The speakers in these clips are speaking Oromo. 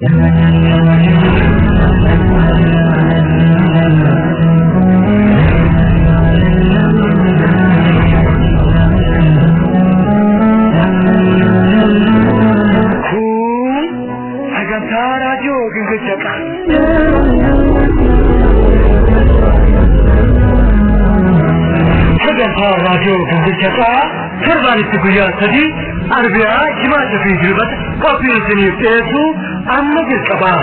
Kun sagantaa raadiyoo Gingilchaa. Sagantaa raadiyoo Gingilchaa torbaanitti guyyaa 3 Arbiyaa, Jimaata fi Dilbata qophii isiniif dhiyeessu amma jalqaba.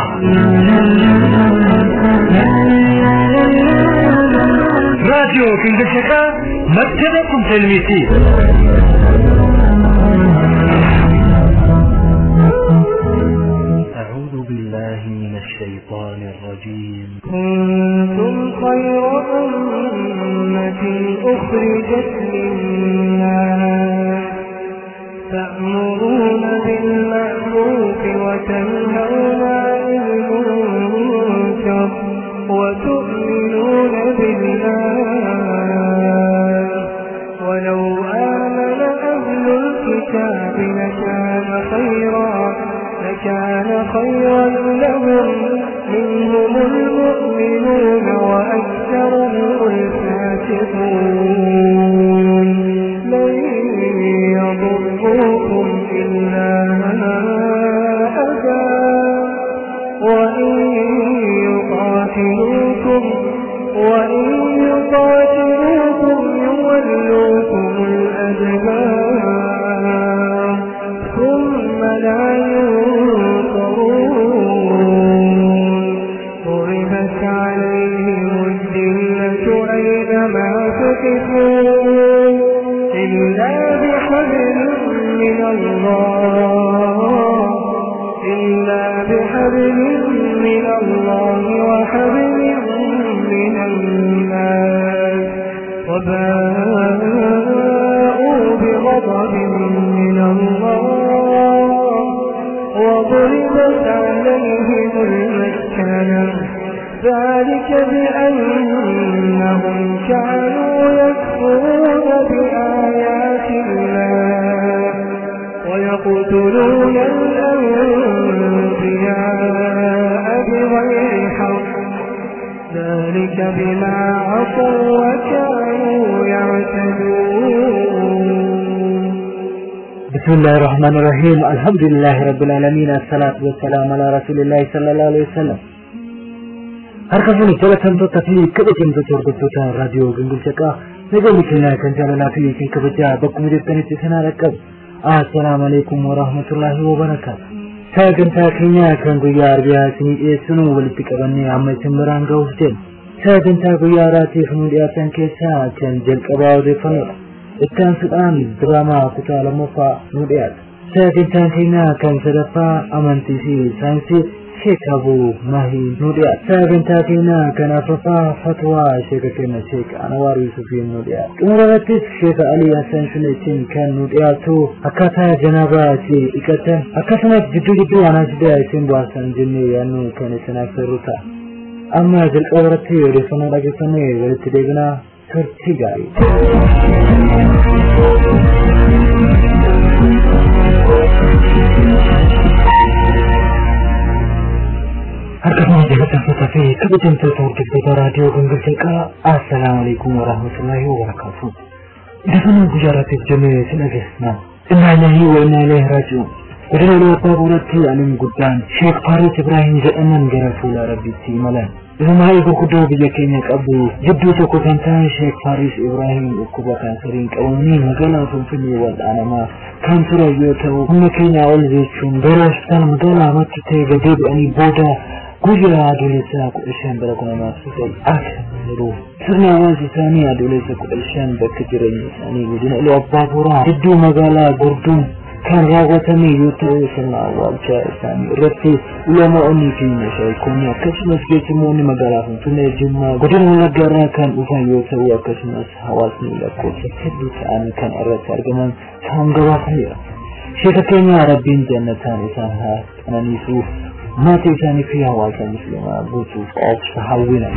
Raadiyoo Gingilchaa madda beekumsa ilmiiti. أعوذ بالله من الشيطان الرجيم. كنتم خير أمة أخرجت للناس تأمرون بالمعروف وتنهون عن المنكر وتؤمنون بالله، ولو آمن أهل الكتاب لكان خيرا لهم، منهم المؤمنون وأكثرهم الفاسقون. لن يضروكم إلا أذى، وإن يقاتلوكم يولوكم الأدبار ثم لا ينصرون. ضربت عليهم الذلة أينما ثقفوا إلا بحبل من الله وحبل من الناس، وباءوا بغضب من الله وضربت عليهم المسكنة، ذلك بأنهم كانوا يكفرون بآيات الله ويقتلون الأنبياء بغير حق، ذلك بما عصوا وكانوا يعتدون. بسم الله الرحمن الرحيم. الحمد لله رب العالمين، الصلاة والسلام على رسول الله صلى الله عليه وسلم. Harka fuuni jalatamtoota fi kabajamtoota hordoftoota raadiyoo Gingilchaa, nageenya keenya kan jaalalaa fi kan kabajaa bakkuma jirtanitti isin haa dhaqqabu. Assalaamu alaikum warahmatullaahi wabarakaatu. Sagantaa keenya kan guyyaa Arbiyaa isinii dhiyeessinu walitti qabannee amma isin biraan gahuuf jenna. Sagantaa guyyaa har'aatiif nu dhiyaatan keessaa kan jalqabaa odeeffannoodha. Itti aansuudhaan diraamaa kutaa 2ffaa nu dhiyaata. Sagantaan keenya kan sadaffaa amantii fi saayinsii Sheek Abuu Mahii nu dhiyaata. Sagantaa keenya kan afuraffaa fatwaa sheeka keenya Sheek Anwaar Yuusufiin nu dhiyaata. Xumura irrattis Sheek Alii Hassan Shuneetiin kan nu dhiyaatu akkaataa janaabaa itti dhiqatan akkasumas jidduu jidduu anaasida isin bu'aasan jennee yaadnu kan isin affeerru ta'a. Amma jalqaba irratti odeeffannoo dhageeffannee walitti deebinaa. Turtii gaarii. Harka fuuni jalatamtoota fi kabajamtoota hordoftoota raadiyoo Gingilchaa, assalaamu alaikum warahmatullaahi wabarakaatuh. Odeeffannoo guyyaa har'aatiif jennee isin dhageessisna. Innaa ilaahi wa innaa ilaihi raaji'uun. Godina Iluu Abbaa Booraatti alim guddaan Sheek Faaris Ibraahim jedhaman gara fuula Rabbiitti imalan. Ilmaa'ii gurguddoo biyya keenya qabu jidduu tokko kan ta'an Sheek Faaris Ibraahim dhukkuba kaansariin qabamanii magaalaa Finfinnee wal'aanamaa kan turan yoo ta'u, humna keenyaa ol jechuun gara hospitaala magaalaa Mattuu ta'e gad deebi'anii booda guyyaa adoolessa 15 bara 2009 akka jiru. Sirna awwaalcha isaanii adoolessa 15 bakka jireenya isaanii godina Iluu Abbaa Booraa gidduu magaalaa Gurduun kan raawwatame yoo ta'u, sirna awwaalcha isaanii irratti ulamaa'onni fi mashaayikoonni akkasumas keessummoonni magaalaa Finfinnee, Jimmaa, godina Wallaggaa irraa kan dhufan yoo ta'u, akkasumas hawaasni lakkoofsa hedduu ta'an kan irratti argaman ta'uun gabaafameera. Sheeka keenya Rabbiin jannataan isaan haa qananiisu, maatii isaanii fi hawaasa musliimaa guutuuf obsa hawwina.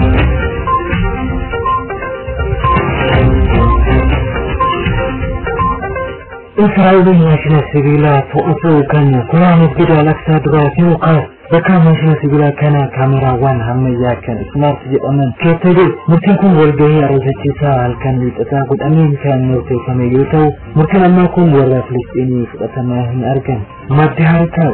Israa'eliin maashina sibiilaa to'atu kan kuraa masjida Al-Aqsaa duraa yookaan Bakka maashina sibiilaa kana kaameraawwan ammayyaa kan ismaart jedhaman keessa jiru. Murtiin kun walgahii ariifachiisaa halkan wiixataa godhameen kan murteeffame yoo ta'u, murtiin ammaa kun warra Filisxiinii fudhatamaa hin argan. Maddi harkaa.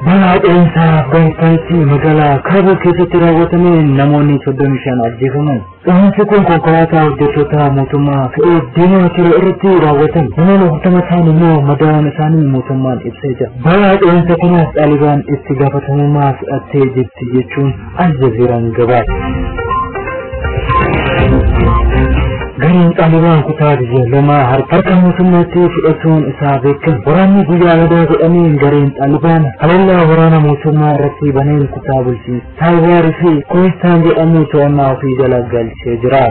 Balaa dho'iinsa Afgaanistaanitti magaalaa Kaabul keessatti raawwatameen namoonni 35 ajjeefaman. Dho'iinsi kun konkolaataa hojjettoota mootummaa fe'ee deemaa ture irratti raawwatame. Namoonni 40 ta'an immoo madaa'uun isaanii mootummaan ibsee jira. Balaa dho'iinsa kanaaf Xaalibaan itti gaafatamummaa fudhattee jirti jechuun Aljazeeraan gabaase. Gareen Xaalibaan kutaa biyya lama harka mootummaatti fudhatuun isaa beekama. Waraanni guyyaa gadaa godhameen gareen Xaalibaan haleellaa waraana mootummaa irratti baneen kutaa bulchiinsa Taayiwaar fi Kohistaan jedhamu to'annaa ofii jala galchee jira.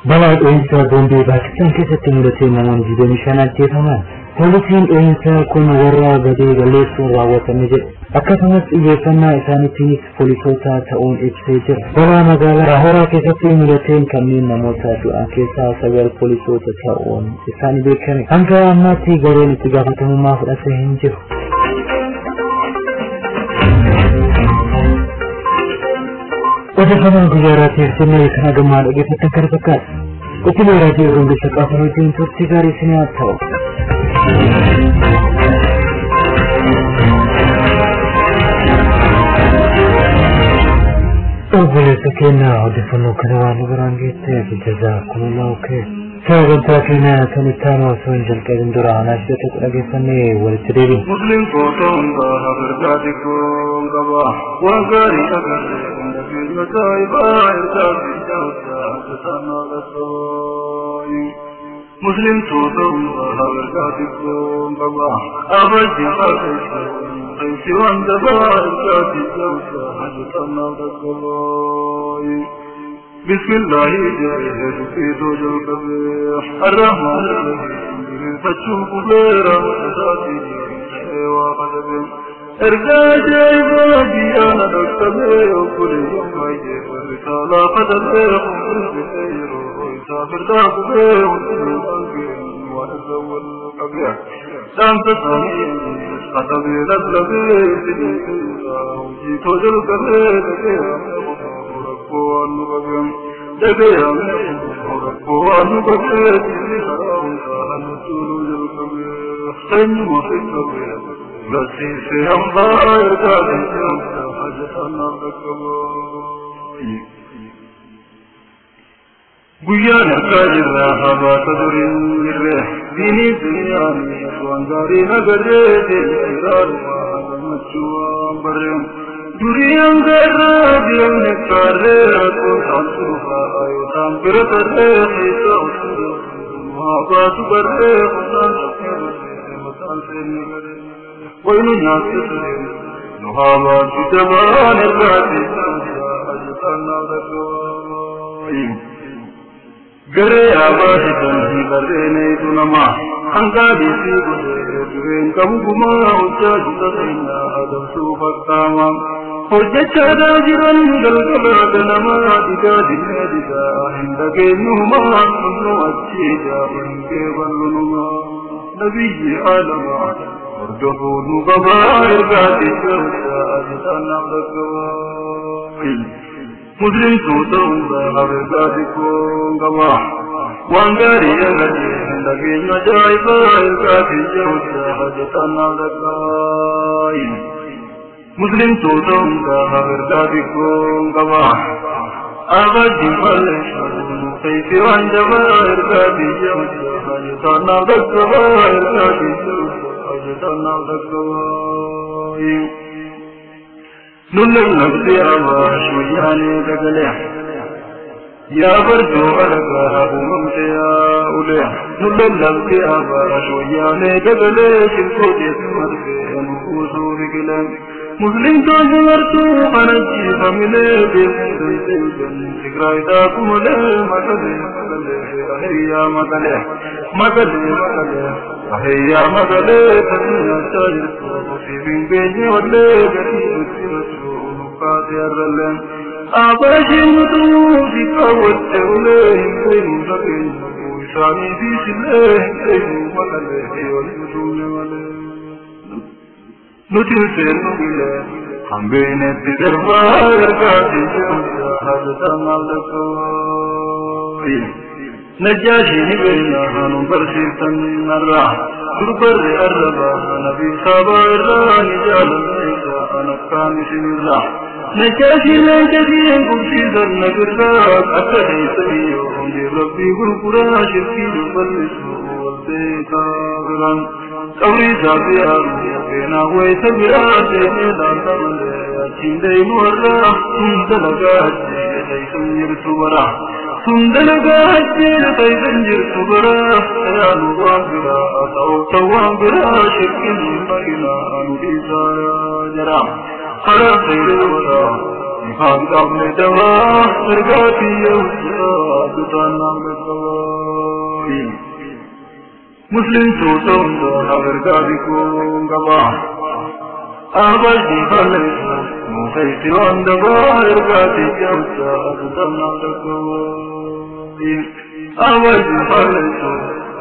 Balaa dho'iinsa boombii Paakistaan keessatti mudatee namoonni 25 ajjeefaman. Poolisiin dho'iinsa kun warra badii balleessuun raawwatame jedhe. Akkasumas xiyyeeffannaa isaaniitiinis poolisoota ta'uun ibsee jira. Balaa magaalaa Laahoraa keessatti mudateen kanneen namoota du'an keessaa 9 poolisoota ta'uun isaanii beekame. Hanga ammaatti gareen itti gaafatamummaa fudhatee hin jiru. Odeeffannoon guyyaa irratti jennee kan hagammaa dhaggeeffattan kana fakkaata. Qophiilee raadiyoo Gumbicha Qaafan wajjin turtii gaarii isin haa ta'u. Obboleessa keenya odeeffannoo kana waan nu biraan geetteef jazaakumullahu khayr. Sagantaa keenya kan itti aanu osoo hin jalqabin dura anaaf tokko dhaggeeffannee walitti deebina. Muslim kootoon baha firgaati koon qaba. Waan gaarii agarre hunda keenya taa'ibaa ergaa fi jaalladha tasaanaa dhagooyi. Muslim kootoon baha firgaati koon qaba. Abajji qabeessa qaysi waan dabaa ergaa fi jaalladha tasaanaa dhagooyi. بسم الله جل في زوج القبيح الرحمن الرحيم فتشوف غيره وتساتي وقدم ارجع عبادي انا دكتبي وكل يوم يجي والرسالة قدم خير ويسافر ذاك بيه وأزول القبيح دام تسامي قدمي لبلبي وجيت وجل كبير Guyyaan harkaa jirra habaata duriin jirre diinii duniyaanii waan gaarii nagarree deemee gammachuu waan barreen. Duriyaan garraa deemne kaarree rakkoo saamsuufaa yookaan bira tarree keessa utuu haa barree kutaan shakkii mataan seenne garee waynu nyaata turee nu haa baatu jabaan irraa keessa ajataan naa dhaga'aa. Garee abaasitan barreeneetu nama hangaa dhiisii godhee dureen qabu gumaa hojjaa jita seenaa adamsuu fakkaama. Hojjechaadhaa jiran galgala ganamaa didaa didaa didaa hin dhageenyumaa kunnu achi hin keeballunumaa. Nabiyyi aalamaa hordofuu nu qabaa ergaa jecha ajataan naaf dhaqqabaa. Muslim tuuta hundaa habeegaa xiqqoon qaba. Waan gaarii agarree hin dhageenyu ajaa'ibaa ergaa keenya hojjaa hojjetaan naaf dhaqqabaa. Muslim tuuta hundaa habeegaa xiqqoon qaba. Abajjiin balleessu qaysi waan jabaa ergaa keenya hojjaa hojjetaan naaf dhaqqabaa ergaa keenya hojjetaan naaf dhaqqabaa. نلم نفسي أباش وياني دقلع يا برجو ألقاها أممت يا أولي نلم نفسي أباش وياني دقلع شلكوتي سمرتي نفوسو بكلام مسلم تجمرتو خرجي فملي بمدن تقرأي داكم لي مكالي مكالي أهيا مكالي مكالي مكالي أهيا مكالي تنيا تاجرتو في بين بيني ولي Isaanii fi sillee eenyu maqalee wal malee. Nuti seennu bilee hambeenetti darbaa ergaatii jedhamta hajjata maallaqoo. Najaashii ni beekna nu barsiiftan narraa durbarri arrabaa nabii saabaa irraa ni jaalanna isaa anakkaan isinirraa. Najaashii leenca siin qubsiisan nagirraa akka deessaniyyoo hundi rabbii gurguraa shirkii nu bal'isu wal beekaa biraan. Qabrii isaa ziyaaruu seenaa wayita biraa seenee laalla malee achiin deemu warraa sun dalagaa ajjee taysan jirtu bara. Sun dalagaa ajjee taysan jirtu bara. Yaanu waan biraa ta'uuf ta'u biraa shirkiin hin maqinaa nu dhiisaa jara. Karaa seeree waraa ifaan qabne dabaa ergaatii yehudaa dutaan namni qabaa. Muslim tuuta hundaa ergaa bikuun qabaa. Abajii falleessa mukeessi waan dabaa ergaatii yehudaa dutaan namni qabaa. Abajii falleessa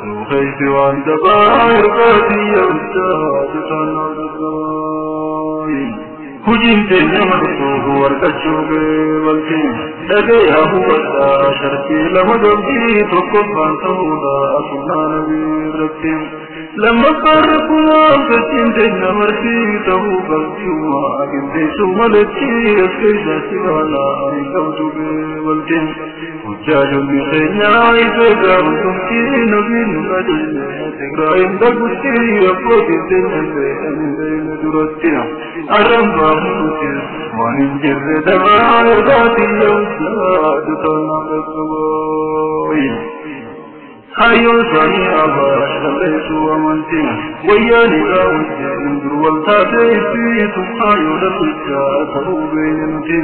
mukeessi waan dabaa ergaatii yehudaa dutaan namni qabaa. Hojiin teenya martuu warqachuu beebalti dhagayaa hubadhaa shartii lama dhabdii tokkoffaan ta'uudha sunnaa nabii irratti lammaffaan rakkumaan fedhiin teenya martii ta'uu qabdi uumaa qindeessuu maletti as keessatti baala ani qabdu beebalti hojjaajonni keenya ifee gaaftumti nabiin nu ajajne Tigraayin dhagutti abbootiin teenya illee ani beekne duratti arramba waan hin jirre dabaa ergaatii yehudaa dutaan nama qaboo. Hayyoon isaanii abaash balleessuu amantiin wayyaanii raawwatee dur wal taatee itti tumhaayoo dhallichaa ta'uu beekne nuti.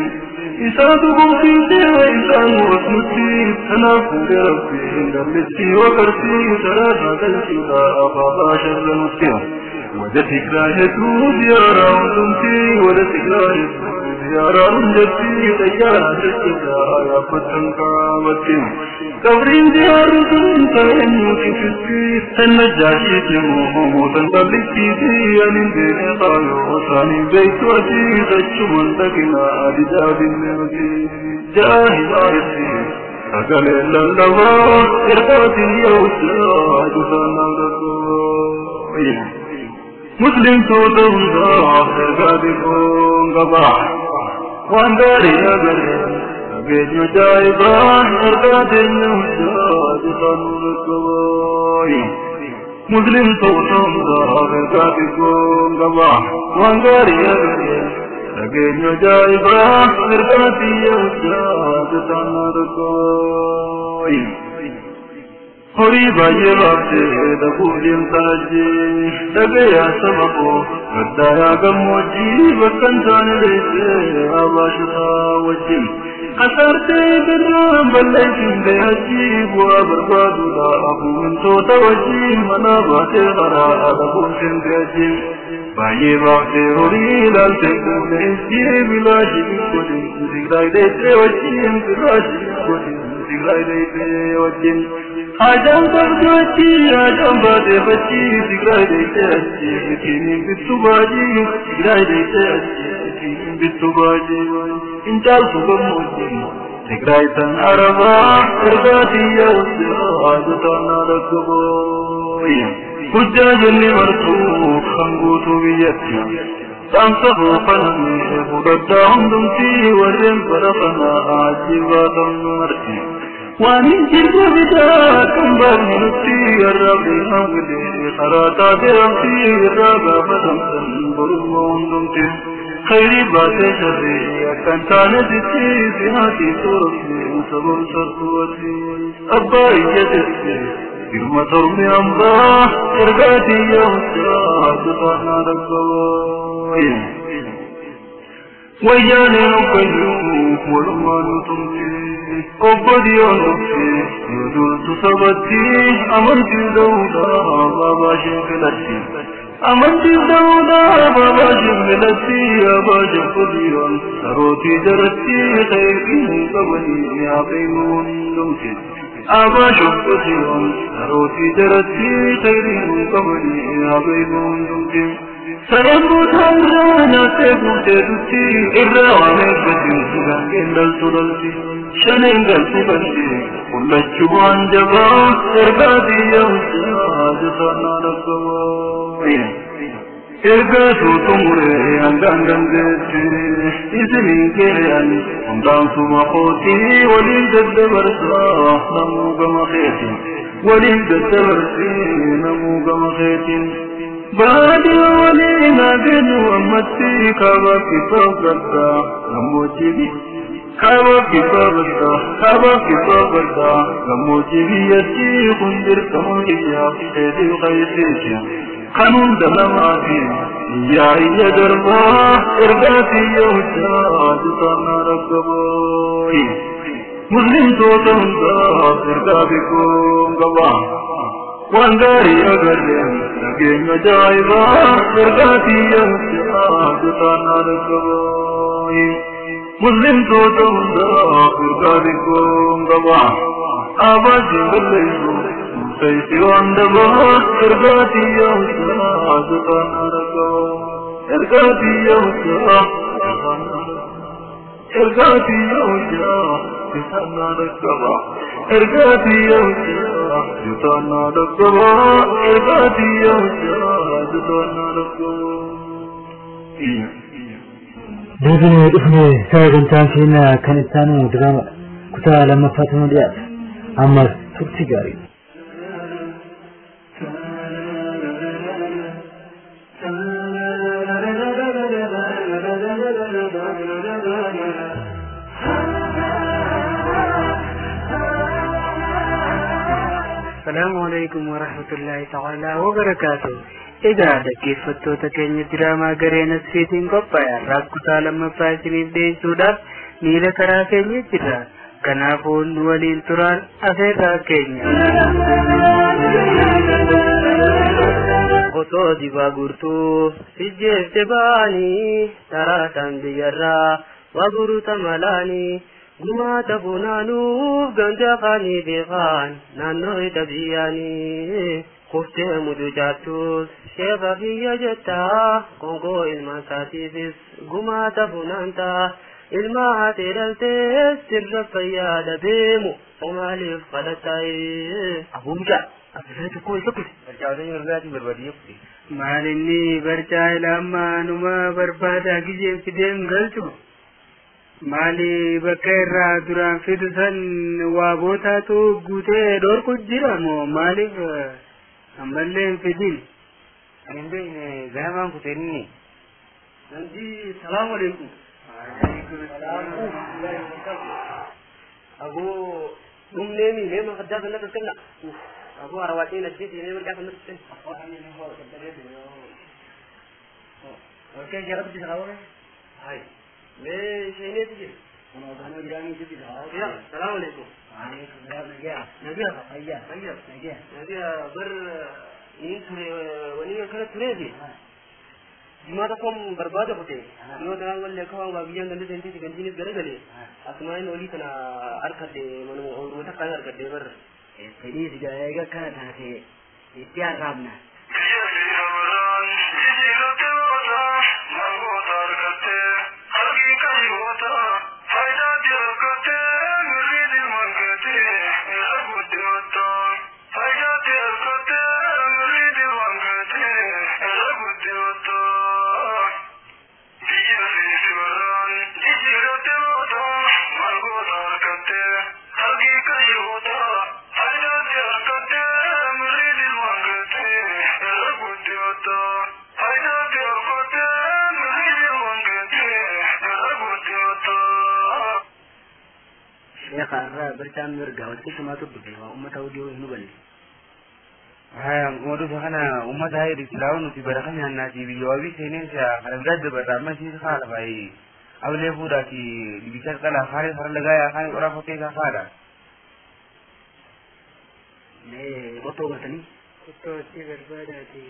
Isaatu gomsiisee isaan wasnutti kanaaf fuudhee rabbiin dallitti waqartii sarara galchuudha afaafaa sharra nutti. وده تكراهته زيارة وتمتي وده تكراهته زيارة جدي تيارة تشتكى يا فتن كابتي قبرين زيارة تنمو تفتي تنجاشي تموه تنبلتي ديان بين قالوا وصاني بيت وتي تشمن تكنا أدجاد النبي جاهد آيتي أقل لله إرقاتي يوسع جفانا لكم Muslim tuuta hundaa ergaa bikuun qabaa. Waan gaarii agarre dhageenya ajaa'ibaa ergaa teenya hundaa dutaan nu qabbaa. Muslim tuuta hundaa ergaa bikuun qabaa. Waan gaarii agarre dhageenya ajaa'ibaa ergaa teenya hundaa dutaan nu qabbaa. Horii baay'ee baaftee dhabuu deemtaa ajjee dhagayaa saba koo gaddaa gammoojjii bakka hin taane deessee abaashotaa wajjin kasaartee birraan balleessin gahajjii bu'aa barbaaduudha afuumintoota wajjin mana baatee karaa dhabuun seente ajjii baay'ee baaftee horii ilaaltee kuune ijjii bilaashii godhin Tigraay deessee wajjin firaashii godhin Tigraay deessee wajjin. Ajaan qabdu achi ajaan baatee fachi Tigraay deessee achi ittiin bittu baajii Tigraay deessee achi ittiin bittu baajii hin caaltu gammoojjii Tigraay tan arabaa ergaatii yaa'u dutaan alakkaboo. Hujjaa jennee martuu kan guutuu biyyatti dhaamsa hoofanamee fudhadhaa hundumtii warreen bara kanaa ajjibaa ta'an marti. Waan hin jirre bitaa kan baafne nutti arraabni hawwilee karaa taatee hamtii irraa gaafatamtan borummaa hundumti. Khayrii baatee sharrii akkan taane sitti si haati suurabni sabab sartuwati abbaa iyya jetti girma tormi hambaa ergaatii yaa'usaa dutaan dhaqqabaa. Wayyaaneen obbayyuu walumaa nu tumti obbo Diyoon dhufte yoo duultu sabatti amantii da'uudhaa baabaa isheen filatti. Amantii da'uudhaa baabaa isheen filatti abbaa isheen Diyoon sarootii jaratti khayrii hin qabanii hafeemuun dhumte. أبا شفتهم روتي جرتي خيرهم قبلي أبيهم دمتم سيموت هرانا تبوت تدتي إرى ومكتي سغان دلتي شنين دلتي كل الجوان جبا إرقادي يوسا جسانا رقوا Erga tumure angan gangetti isinin keyan hundaan suma kooti waliin daddabarsa namuu gama keetin waliin daddabarsi namuu gama keetin baadiyyaa waliin adeemu ammatti kaaba kibba gadda gammoojjii kaaba kibba gadda kaaba kibba gadda gammoojjii biyyattii kun dirqama kiyyaa fedhii qaysiiti. قانون دلماتي يا يا دربا ارغاتي يوجا جتانا رقبوي مسلم توتن دا ارغابكم غوا وانغاري اغرين نجين جايبا ارغاتي يوجا جتانا رقبوي مسلم توتن دا ارغابكم غوا آواز بليزو سيسي واندبا إرغاتي يوسا جتانا رقا إرغاتي يوسا إرغاتي يوسا جتانا رقا إرغاتي يوسا جتانا رقا إرغاتي يوسا جتانا رقا. Deebinee dhufnee sagantaan keenya kan itti aanu diraama kutaa lammaffaatu nu dhiyaata. Ammas turtii gaarii. السلام عليكم ورحمة الله تعالى وبركاته. Egaa dhaggeeffattoota keenya diraamaa garee nasfiitiin qophaa'e har'aaf kutaa lammaffaa isiniif dhiyeessuudhaaf miila karaa keenya jira. Kanaafuu nu waliin turaan afeerraa keenya. Otoo dibaa guurtuu sijjeefte baanii taraataan biyyarraa waa guruta malaanii gumaata funaanuuf ganda afaanii beekaan naannoo ita biyyaanii. Kuftee mucucaattus sheefa kiyya jettaa qoonqoo ilmaan saatiifis gumaata funaantaa ilmaa haatee dhaltees sirra fayyaa dhabeemu maaliif kadhattaa'ee. Abuuja asirraa tokko isa kute. Barcaalee irraatiin barbaadee kute. Maal inni barcaa ilaamaa numa barbaadaa gizeen fideen galchu. Maali bakka irraa duraan fidu san waa bootaatu guutee dhorku jira moo maaliif ammallee hin fidin? Ani hin beekne ganamaan kute inni. Nandi salaamu alaikum. Aboo dhumnee mi mee makaddaa sanatti as kenna. Aboo arawaaqeen ajjeese mee marqaa sanatti as kenna. Warqee jaarratti bisa qabu. Hai. Mee isheeneeti jira. Ya, salaamu alaikum. Nabiya. Fayyaa. Nabiya bar niin ture wani akkana tureefi. Jimaa tokkoon barbaada kute. Yoo tanaan wallee akka waan biyyaan ganda seentiiti gandiinis garagale. Asumaan olii kana harkadde manuma ooyiruu takkaan harkadde barra. Fedhii si eega akkana taate itti arraabna. Sheekha irraa barcaan mirga walitti sumaatu dhufe waa uummata hojii hin hubanne. Haya, mootu kana uummata hayri islaamu nuti bara kan nyaannaati biyya wabii seenee kana biraa dabarra amma isiin haala baay'ee ablee fuudhaati dibicha qalaa kaanii fara lagaa yaa kaanii qoraa fokkee isaa faadha. Mee qottoo galtanii? Qottoo itti barbaadaati.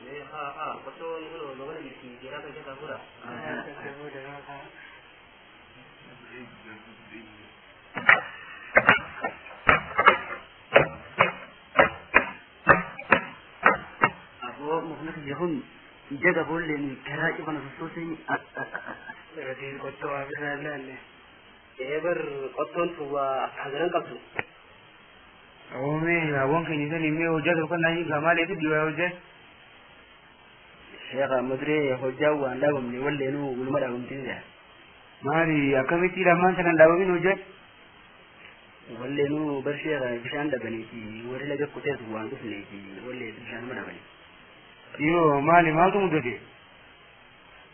Mee haa haa qottoon kun gabana jirti jeeraa kan keessaa fuudha. Haa. Mukni kiyya kun ija gaboolleen garaa cufana sossooseen. Ratiin qottoo afirraa ilaalle. Eebar qottoon tun waa akka garan qabdu. Oomee hawwan keenya sanii mee hojjaa tokko naa hiikaa maal eessi dhiwaa hojjaa? Sheekha maduree hojjaa waan dhaabamne walleenuu waluma dhaabamtiin jira. Maali akkamitti lammaan sanan dhaabamin hojjaa? Walleenuu bar sheekha bishaan dhabaniiti warri laga kutees waan dhufneeti wallee bishaanuma dhabani. Yoo maali maaltu mudate?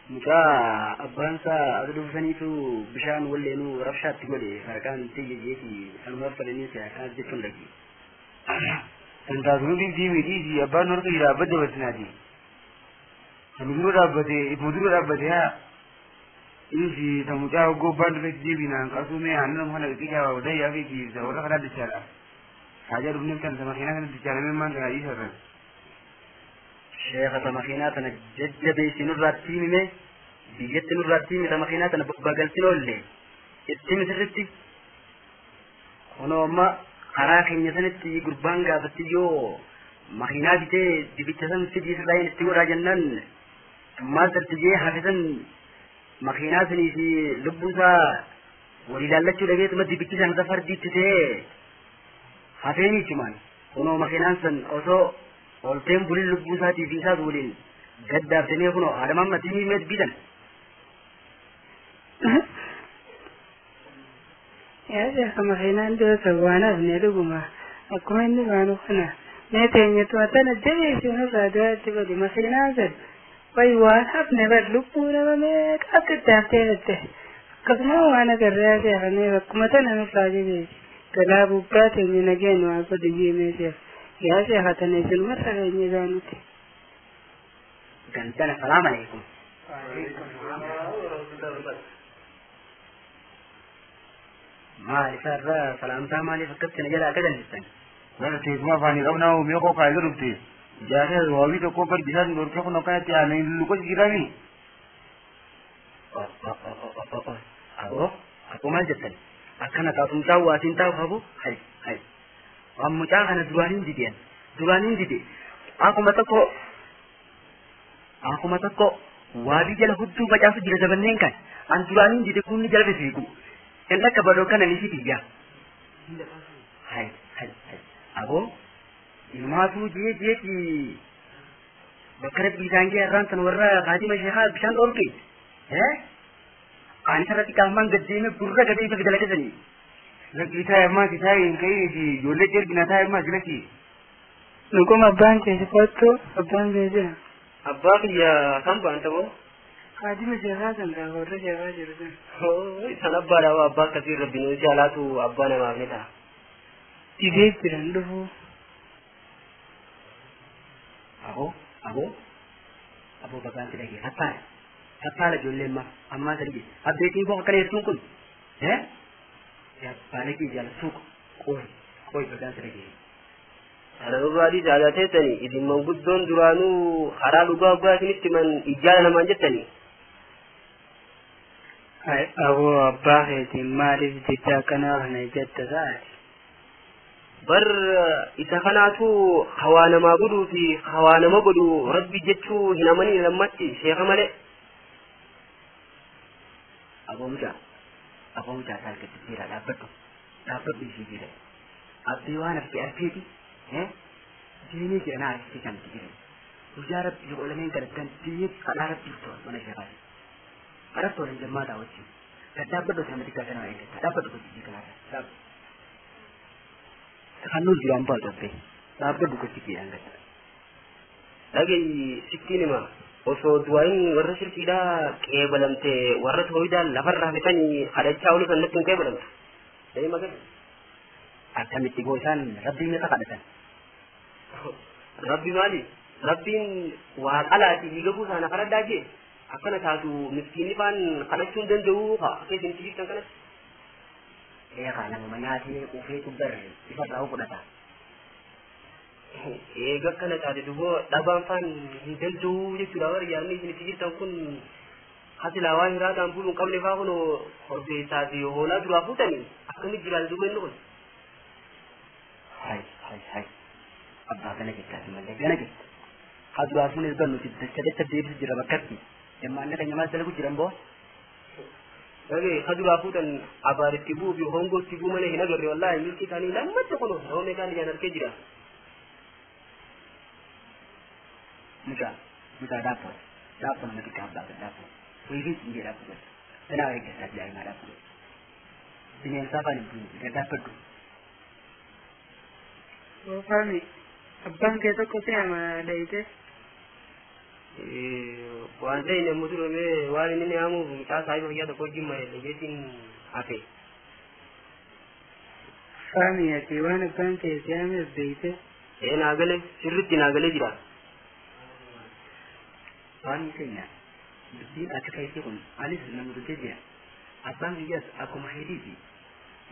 Mucaa abbaan isaa as dhufsaniitu bishaan walleenuu rabshaatti godhe farqaan tiyya jeeti sanumaaf fedhanii akkanas jechuun dhagi. Kan taasisuu dhiibdii miidhiisi abbaan harka jira abbaa dabarsinaati. Kan dura dhaabbate ifuma dura dhaabbate haa. Insi ta mucaa hoggoo abbaan dhufetti deebiinaan qasuu mee aannan kana xixiqqaa wadayyaa fi warra kanaa dachaadha. Haajaa dhufneef kan sama keenaa kana dachaadha mee maan kana dhiisarran. Sheekha ta makiinaa tana jajjabeessi nurraatti himime biyyatti nurraatti himi ta makiinaa tana babbagaltin oolle itti himi sirritti. Kunoo amma karaa keenya sanitti gurbaan gaafatti yoo makiinaa bitee dibicha san fidii sirraa itti godhaa jennaan maal tartijee hafe san makiinaa sanii fi lubbuu isaa walii laallachuu dhabeetuma dibichi san safardiitti ta'ee hafeenii cimaan kunoo makiinaan san osoo olteen bulin lubbuu isaatii fi isaas waliin gaddaaftanii kunoo haadha mammatii meet bitan. Yaa sheekha makiinaan dhiyoo waan hafne dhuguma akkuma inni baanu kana mee teenyatu atana jabeessi nurraa du'aatti godhi makiinaan san way waan hafne bar lubbuu nama meeqa akka itti jette akkasuma waan agarree sheekha mee bakkuma tana nurraa jabeessi galaa bubbaa teenya nageen waa godhi jeemee sheekha yaa sheekha tana isinuma keenya isaanuti. Gandana salaam alaikum. Maal isaarraa salaamtaa maaliif akkatti na jalaa kajallistan? Bara teessuma afaanii qabnaa mee koo kaayee dhufte. Jaaree waabii tokko bar bishaan dhorkee kun akkanatti aannan luqos jirani. Aboo aboo maal jettan? Akkana taasumsaa waatiin taa'u habu hay hay. Waan mucaa kana duraaniin dideen duraaniin dide akkuma tokko waabii jala hudduu facaasu jira zabanneen kan an duraaniin dide kunni jala fiigu. In dhakka badoo kana ni fidiyya. Hay hay hay. Aboo ilmaatuu jee jeeti bakka rabbi isaan gee irraan tan warra kaatima sheekaa bishaan dhoorke. Ani sarratti qaamaan gad deeme gurra gadee isa fidalagasanii. Lakkii taa'e ammaa si taa'e hin ka'in ijoollee ergina taa'e ammaa si lakkii. Dhuguma abbaan kee si kottu abbaan kee jira. Abbaa kiyya kan baanta moo? Kaadima sheekaa san gaafa warra sheekaa jiru san. San abbaadha waa abbaa akkasii rabbi nu jaalaatu abbaa namaaf ni ta'a. Dhibee jiran dhufuu. Aboo aboo aboo bagaan si dhagee fattaala fattaala ijoolleen ma ammaa sadi abbeetiin koo akkana jettuun kun Yabbaanakii jaala suuqa qooyi qooyi bagaan si dhagee. Kana nurraa jaalateetani isin manguddoon duraanuu karaa dhugaa dhugaa isinitti man ijjaala namaan jettani. Aboo abbaa keetiin maaliif jecha akkanaa kana jetta sa'aati? Bar isa kanaatu hawaa namaa godhuu fi hawaa nama godhu rabbi jechuu hin amanii lammatti sheeka malee. Aboo mucaa isaa argatti jira dhaabbadhu dhaabbadhu ishee jira. Abdii waan arge argeeti diinii jedha naa argite kan itti jiran. Guyyaa rabbii olameen kadhattan diinii kadhaa rabbiif tola mana sheekaati. Kadhaa tola hin jammaa daawwachiin. Gad dhaabbadhu sana xiqqaa kana eeggata dhaabbadhu gochii kanarra dhaabbadhu. Kannuu jiraan baatu abbee dhaabbadhu gochii keedhaan gadda. Dhagayi sittiin hima osoo du'aayin warra shirkiidhaa qeebalamte warra tooyidaan lafarraa fixanii kadhachaa olii kan natti hin qeebalamtu. Ee magari. Akkamitti boo isaan rabbii meeqa kadhatan? Rabbi maali? Rabbiin waa qalaati dhiiga buusaana kadhadhaa jee akkana taatu miskiinni faan kadhachuu hin danda'u haa akka isin jirtan kanatti. Eegaa namuma nyaatee quufeetu barre isarraa fudhata. Eega akkana taate duboo dhabaan faan hin danda'u jechuudha warri yaadni isin itti jirtan kun hasilaa waan hiraataan buluu hin qabne faa kun korbeessaa fi hoolaa duraa fuutanii akkamitti jiraata duuba inni kun. Hai hai hai. Abbaa gana jettaati malee gana jetta. Haduraa fuunee gannuti dacha dacha deebisu jira bakkatti. Ilmaan keenya maal dalagu jiran boo? Dhagee haduraa fuutan abaaritti bu'uu fi hongootti bu'uu malee hin agarre wallaahi milkii isaanii lammatti kunoo nama meeqaan ijaan argee jira. Mucaa mucaa daabboo daabboo nama xiqqaa abbaa daabboo wiifii hin jedhaa dhaabboo tanaa eeggataa jaa'imaa dhaabboo bineensaa afaan hin buune dhaabbadhu. Oofami abbaan kee tokko si ama dhayite. Waan ta'e namni durame waan inni naamuuf mucaa saayiba fayyaa tokko wajjin malee jeetiin hafe. Faami ati waan abbaan kee si ameef beeyte. Ee naagale sirriitti naagalee jira. Waan keenya dubbiin akka keessi kun anis nama dutee jira. Abbaan kiyyaas akkuma heediiti.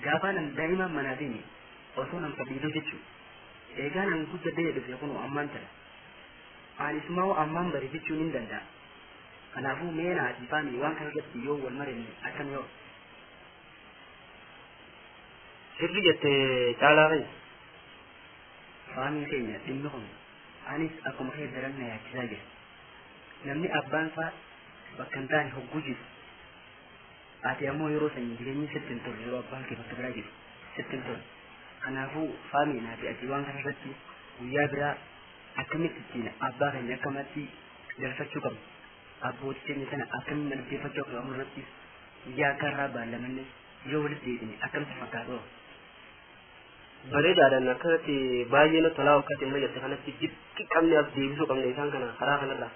Gaafa nan daa'ima manaa deeme osoo nan fadhiidoo jechuudha. Eegaa nan guddadhee dhufe kun ammaan tana. Anis maa ammaan bare jechuun hin danda'a. Kanaafuu mee naa ati faami waan kana irratti yoo wal marenne akkam yoo. Sirri jette caalaa fa'i. Faamiin keenya dhimmi kun anis akkuma kee daran na yaachisaa jira. Namni abbaan isaa bakka hin taane hogguu jiru. Ati ammoo yeroo san jireenyi sitti hin tolu yeroo abbaan kee bakka biraa jiru sitti hin tolu. Kanaafuu faamii naa fi ati waan kana irratti guyyaa biraa akkamitti ittiin abbaa keenya akkamatti galfachuu qabnu abbootii keenya sana akkamitti malbeeffachuu akka qabnu irratti guyyaa akka irraa baallamanne yoo walitti deebine akkamitti fakkaatoo. Bareedaadhaan akkanatti baay'ee na tolaa wakkaatti amma jette kanatti jibbi qabne as deebisuu qabne isaan kana karaa kanarraa.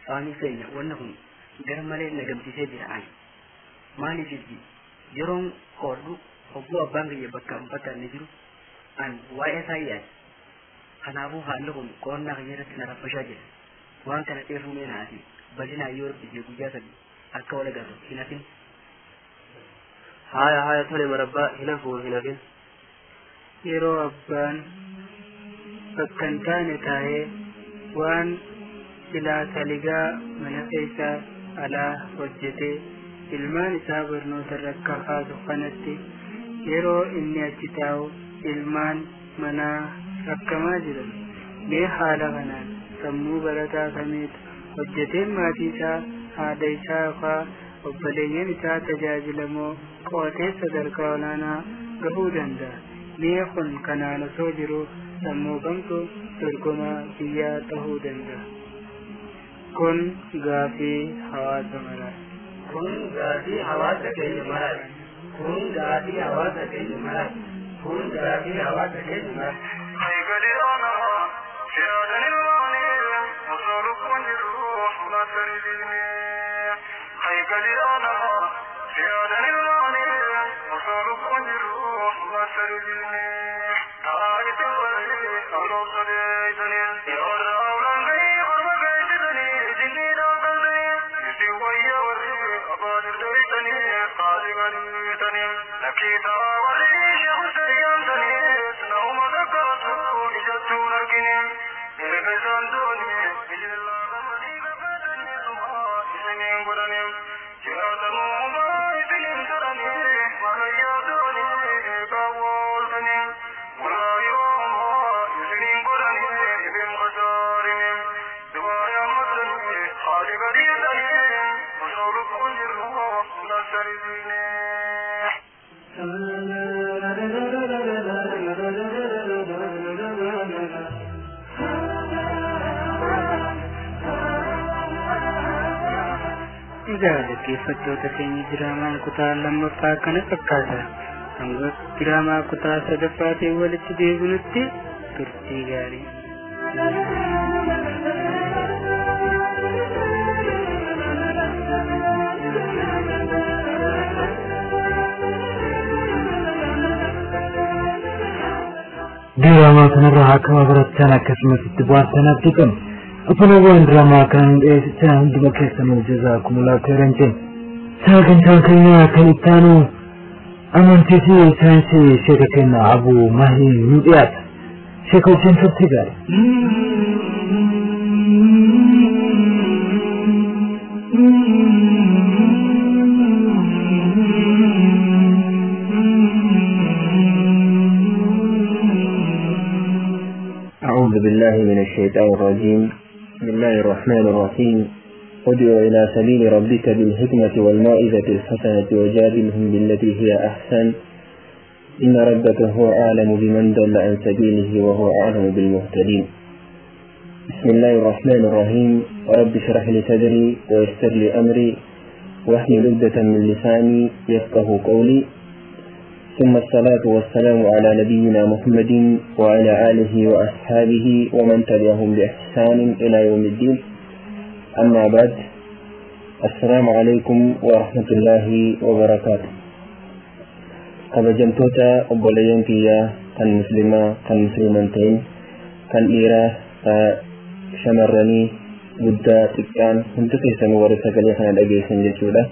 Faamii keenya wanna kun gara malee na gamsiisee jira ani. Maaliif itti yeroon qoodhu hogguu abbaan kiyya bakka hin fakkaanne jiru ani waa'ee isaa yaade. Kanaafuu haalli kun qo'annaa kiyya irratti na raffashaa jira. Waan kana dheeruu mee naati bal'inaan yoo rabbisee guyyaa sadi akka wal agarru hin hafin. Haaya haaya tole marabbaa hin hafu hin hafin. Yeroo abbaan bakka hin taane taa'ee waan silaa taligaa mana keessaa alaa hojjetee ilmaan isaa barnoota irra akka kaasu kanatti yeroo inni achi taa'u ilmaan manaa rakkamaa jiran. Mee haala kanaan sammuu barataa kamiitu hojjeteen maatii isaa haadha isaa yookaan obboleeyyan isaa tajaajilamoo qo'atee sadarkaa olaanaa gahuu danda'a. Mee kun kanaan osoo jiru sammuu kamtu dorgomaa biyyaa ta'uu danda'a. Kun gaafii hawaasa maraati. Kun gaafii hawaasa keenya maraati. Kun gaafii hawaasa keenya maraati. Kun gaafii hawaasa keenya maraati. Egaa dhaggeeffattoota keenya diraamaan kutaa lammaffaa kana fakkaata. Hanga diraamaa kutaa sadaffaatiin walitti deebinutti turtii gaarii. Diraamaa kanarraa akkuma barattan akkasumas itti bohaartan abdii qabna. Obboloowwan diraamaa kan dhiyeessitan hunduma keessanuu jazaakumullahu khairan jenna. Sagantaan keenya kan itti aanu amantii fi saayinsii sheeka keenya Abuu Mahii nu dhiyaata. Sheeka wajjin turtii gaarii. أعوذ بالله من الشيطان الرجيم. بسم الله الرحمن الرحيم. ادع إلى سبيل ربك بالحكمة والموعظة الحسنة وجادلهم بالتي هي أحسن إن ربك هو أعلم بمن ضل عن سبيله وهو أعلم بالمهتدين. بسم الله الرحمن الرحيم. رب اشرح لي صدري ويسر لي أمري واحلل عقدة من لساني يفقه قولي. ثم الصلاة والسلام على نبينا محمد وعلى آله وأصحابه ومن تبعهم بإحسان إلى يوم الدين. أما بعد، السلام عليكم ورحمة الله وبركاته. Kabajamtoota obboleeyyan kiyyaa kan muslimaa, kan muslimantain, kan dhiiraa, shamarranii, guddaa xiqqaan, hundi keessanuu warra sagalee kana dhageessan jechuudha.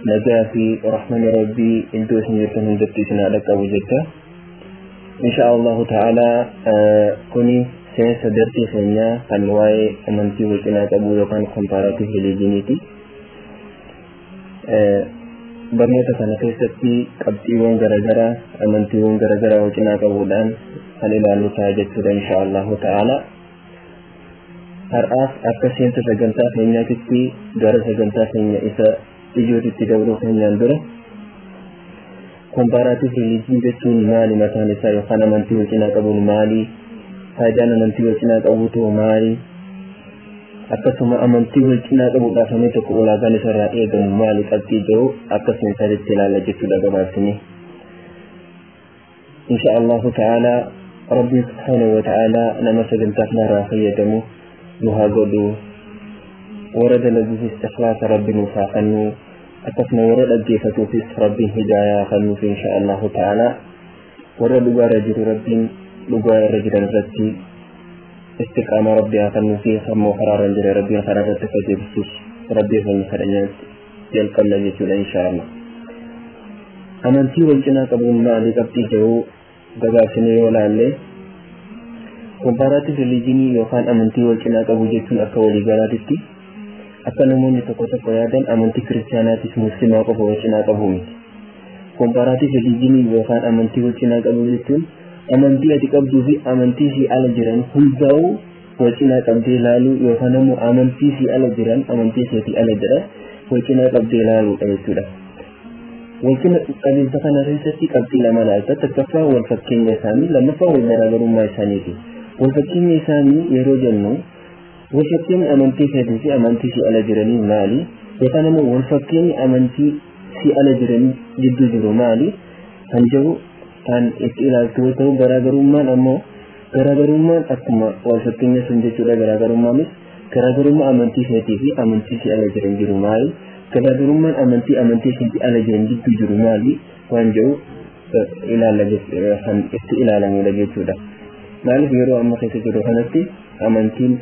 Nagaa fi rahmani rabbii iddoo isin jirtan hundatti isin haa dhaqqabu jecha. Insha Allahu ta'ala, kuni seensa darbii keenyaa kan waa'ee amantii wal cinaa qabuu yookaan comparative religioniiti. Barnoota kana keessatti qabxiiwwan garaagaraa amantiiwwan garaagaraa wal cinaa qabuudhaan kan ilaallu ta'a jechuudha, insha Allahu ta'ala. Har'aaf akka seensa sagantaa keenyaatitti gara sagantaa keenya isa ijootitti dabruu keenyaan dura, comparative religion jechuun maali mataan isaa, yookaan amantii wal cinaa qabuun maali, faayidaan amantii wal cinaa qabuutu maali, akkasuma amantii wal cinaa qabuudhaaf namni tokko ulaagaan isarraa eegamu maali qabxii jiru akka seensaatti ilaalla jechuudha gabaabsine. Insha Allahu ta'ala, Rabbiin subhaanahu wa ta'ala nama sagantaa kanarraa fayyadamu nu haa godhu. Warra dalaguufis ikhlaasa Rabbi nuuf haa kennu, akkasuma warra dhaggeeffatuufis Rabbiin hidaayaa kennuuf. Insha Allahu ta'ala, warra dhugaarra jiru Rabbiin dhugaa irra jiran irratti istiqaama Rabbi haa kennuu fi ammoo karaarra hin jire Rabbiin karaa irratti akka deebisuus Rabbii keenya kadhannaa jalqabna jechuudha, insha Allah. Amantii wal cinaa qabuun maali qabxii jiru gabaabsinee yoo laalle, comparative religion yookaan amantii wal cinaa qabu jechuun akka waliigalaatitti akka namoonni tokko tokko yaadan amantii kiristaanaatis musliimaa qofa wal cinaa qabu miti. Comparative religion yookaan amantii wal cinaa qabu jechuun amantii ati qabduu fi amantii si ala jiran hundaa'uu wal cinaa qabdee ilaaluu, yookaan immoo amantii si ala jiran amantii keetii ala jiran wal cinaa qabdee ilaaluudha jechuudha. Wal cina qabiinsa kana keessatti qabxii lama ilaalta. Tokkoffaa wal fakkeenya isaanii, lammaffaa wal garaagarummaa isaaniiti. Wal fakkeenya isaanii yeroo jennu, wal fakkeenyi amantii keetii fi amantii si ala jiranii maali? Yookaan immoo wal fakkeenyi amantii si ala jiranii gidduu jiru maali? Kan jiru kan itti ilaaltu yoo ta'u, garaagarummaan ammoo garaagarummaan akkuma wal fakkeenya sun jechuudha. Garaaгаrummaanis garaagarummaa amantii keetii fi amantii si ala jiran jiru maali? Garaagarummaan amantii amantii keetii ala jiran gidduu jiru maali? Waan jedhu ilaalla kan itti ilaalamudha jechuudha. Maaliif, yeroo amma keessa jiru kanatti amantiin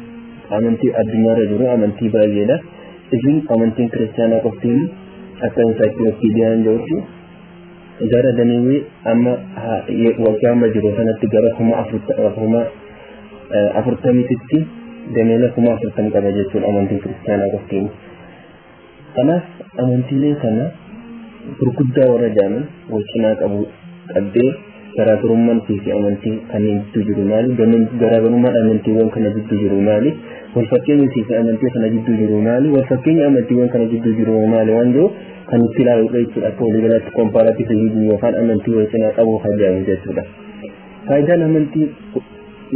amantii addunyaarra jiru amantii baay'eedha. Isin amantiin kiristaanaa qoftiin akka encyclopediaan jirutti gara dameewwee amma waggaa amma jiru kanatti gara 40,000tti dameela 40,000 qaba jechuudha amantiin kiristaanaa qoftiin. Kanaaf amantiilee kana gurguddaa warra jaaman wal cinaa qabu qabdee, garaagarummaan fi amantii kanneen gidduu jiru maali? Garaagarummaan amantiiwwan kana gidduu jiru maali? Wal fakkeenyi fi amantii kana gidduu jiru maali? Wal fakkeenyi amantiiwwan kana gidduu jiru maali? Waan jiru kan itti ilaaluudha jechuudha akka waliigalaatti comparative religion yookaan amantii wal cinaa qabu kan jedhamu jechuudha. Faayidaan amantii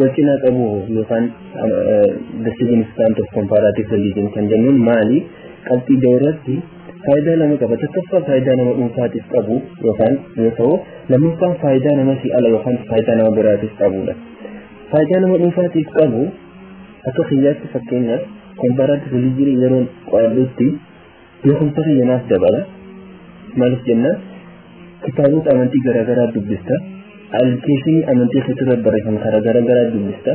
wal cinaa qabu yookaan the significance of comparative religion kan jennuun maali? Qabxii irratti faayidaa lama qaba. Tokkoffaa faayidaa nama dhuunfaatiif qabu yookaan yoo ta'u, lammaffaan faayidaa nama si ala yookaan faayidaa nama biraatiif qabudha. Faayidaa nama dhuunfaatiif qabu, akka kiyyaatti fakkeenyaaf comparative religion yeroo qo'adhutti beekumsa kiyya naaf dabala. Maaliif jennaan, kitaabota amantii garaagaraa dubbista. Alikeeshinii amantii keessatti barreeffamu karaa garaagaraa dubbista.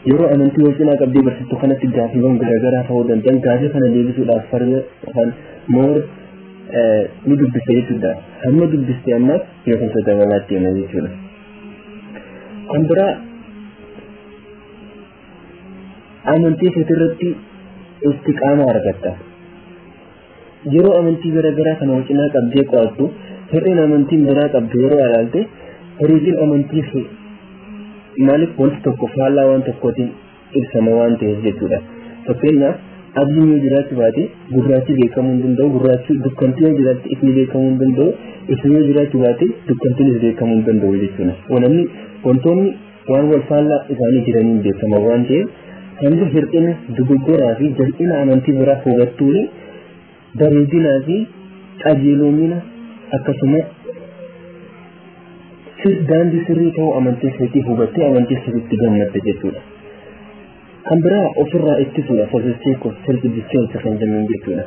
Yeroo amantii wal cinaa qabdee barsiiftu kanatti gaaffiiwwan garaagaraa ta'uu danda'an, gaaffii kana deebisuudhaaf farda yookaan more ni dubbista jechuudha. Hamma dubbiste ammaas beekumsa dabalaatti deema jechuudha. Kan biraa amantii keetirratti istiqaama argatta. Yeroo amantii garaagaraa kana wal cinaa qabdee qo'attu, hir'ina amantiin biraa qabdu yeroo ilaalte, hiriitiin amantii Maaliif wanti tokko faallaa waan tokkootiin ibsama waan ta'eef jechuudha. Fakkeenyaaf adiin yoo jiraachuu baate gurraachi beekamuu hin danda'u, gurraachi dukkanti yoo jiraatte ifni beekamuu hin danda'u, ifni yoo jiraachuu baate dukkantiinis beekamuu hin danda'u jechuudha. Namni wantoonni waan wal faallaa isaanii jiraniin beekama waan ta'eef hanga hir'ina dogoggoraa fi jal'ina amantii biraa hubattuuni bareedinaa fi qajeelomina akkasuma daandii sirrii ta'uu amantii keetii hubattee amantii sirriitti gammadda jechuudha. Kan biraa ofirraa ittisuudha, for the sake of self defense kan jennuun jechuudha.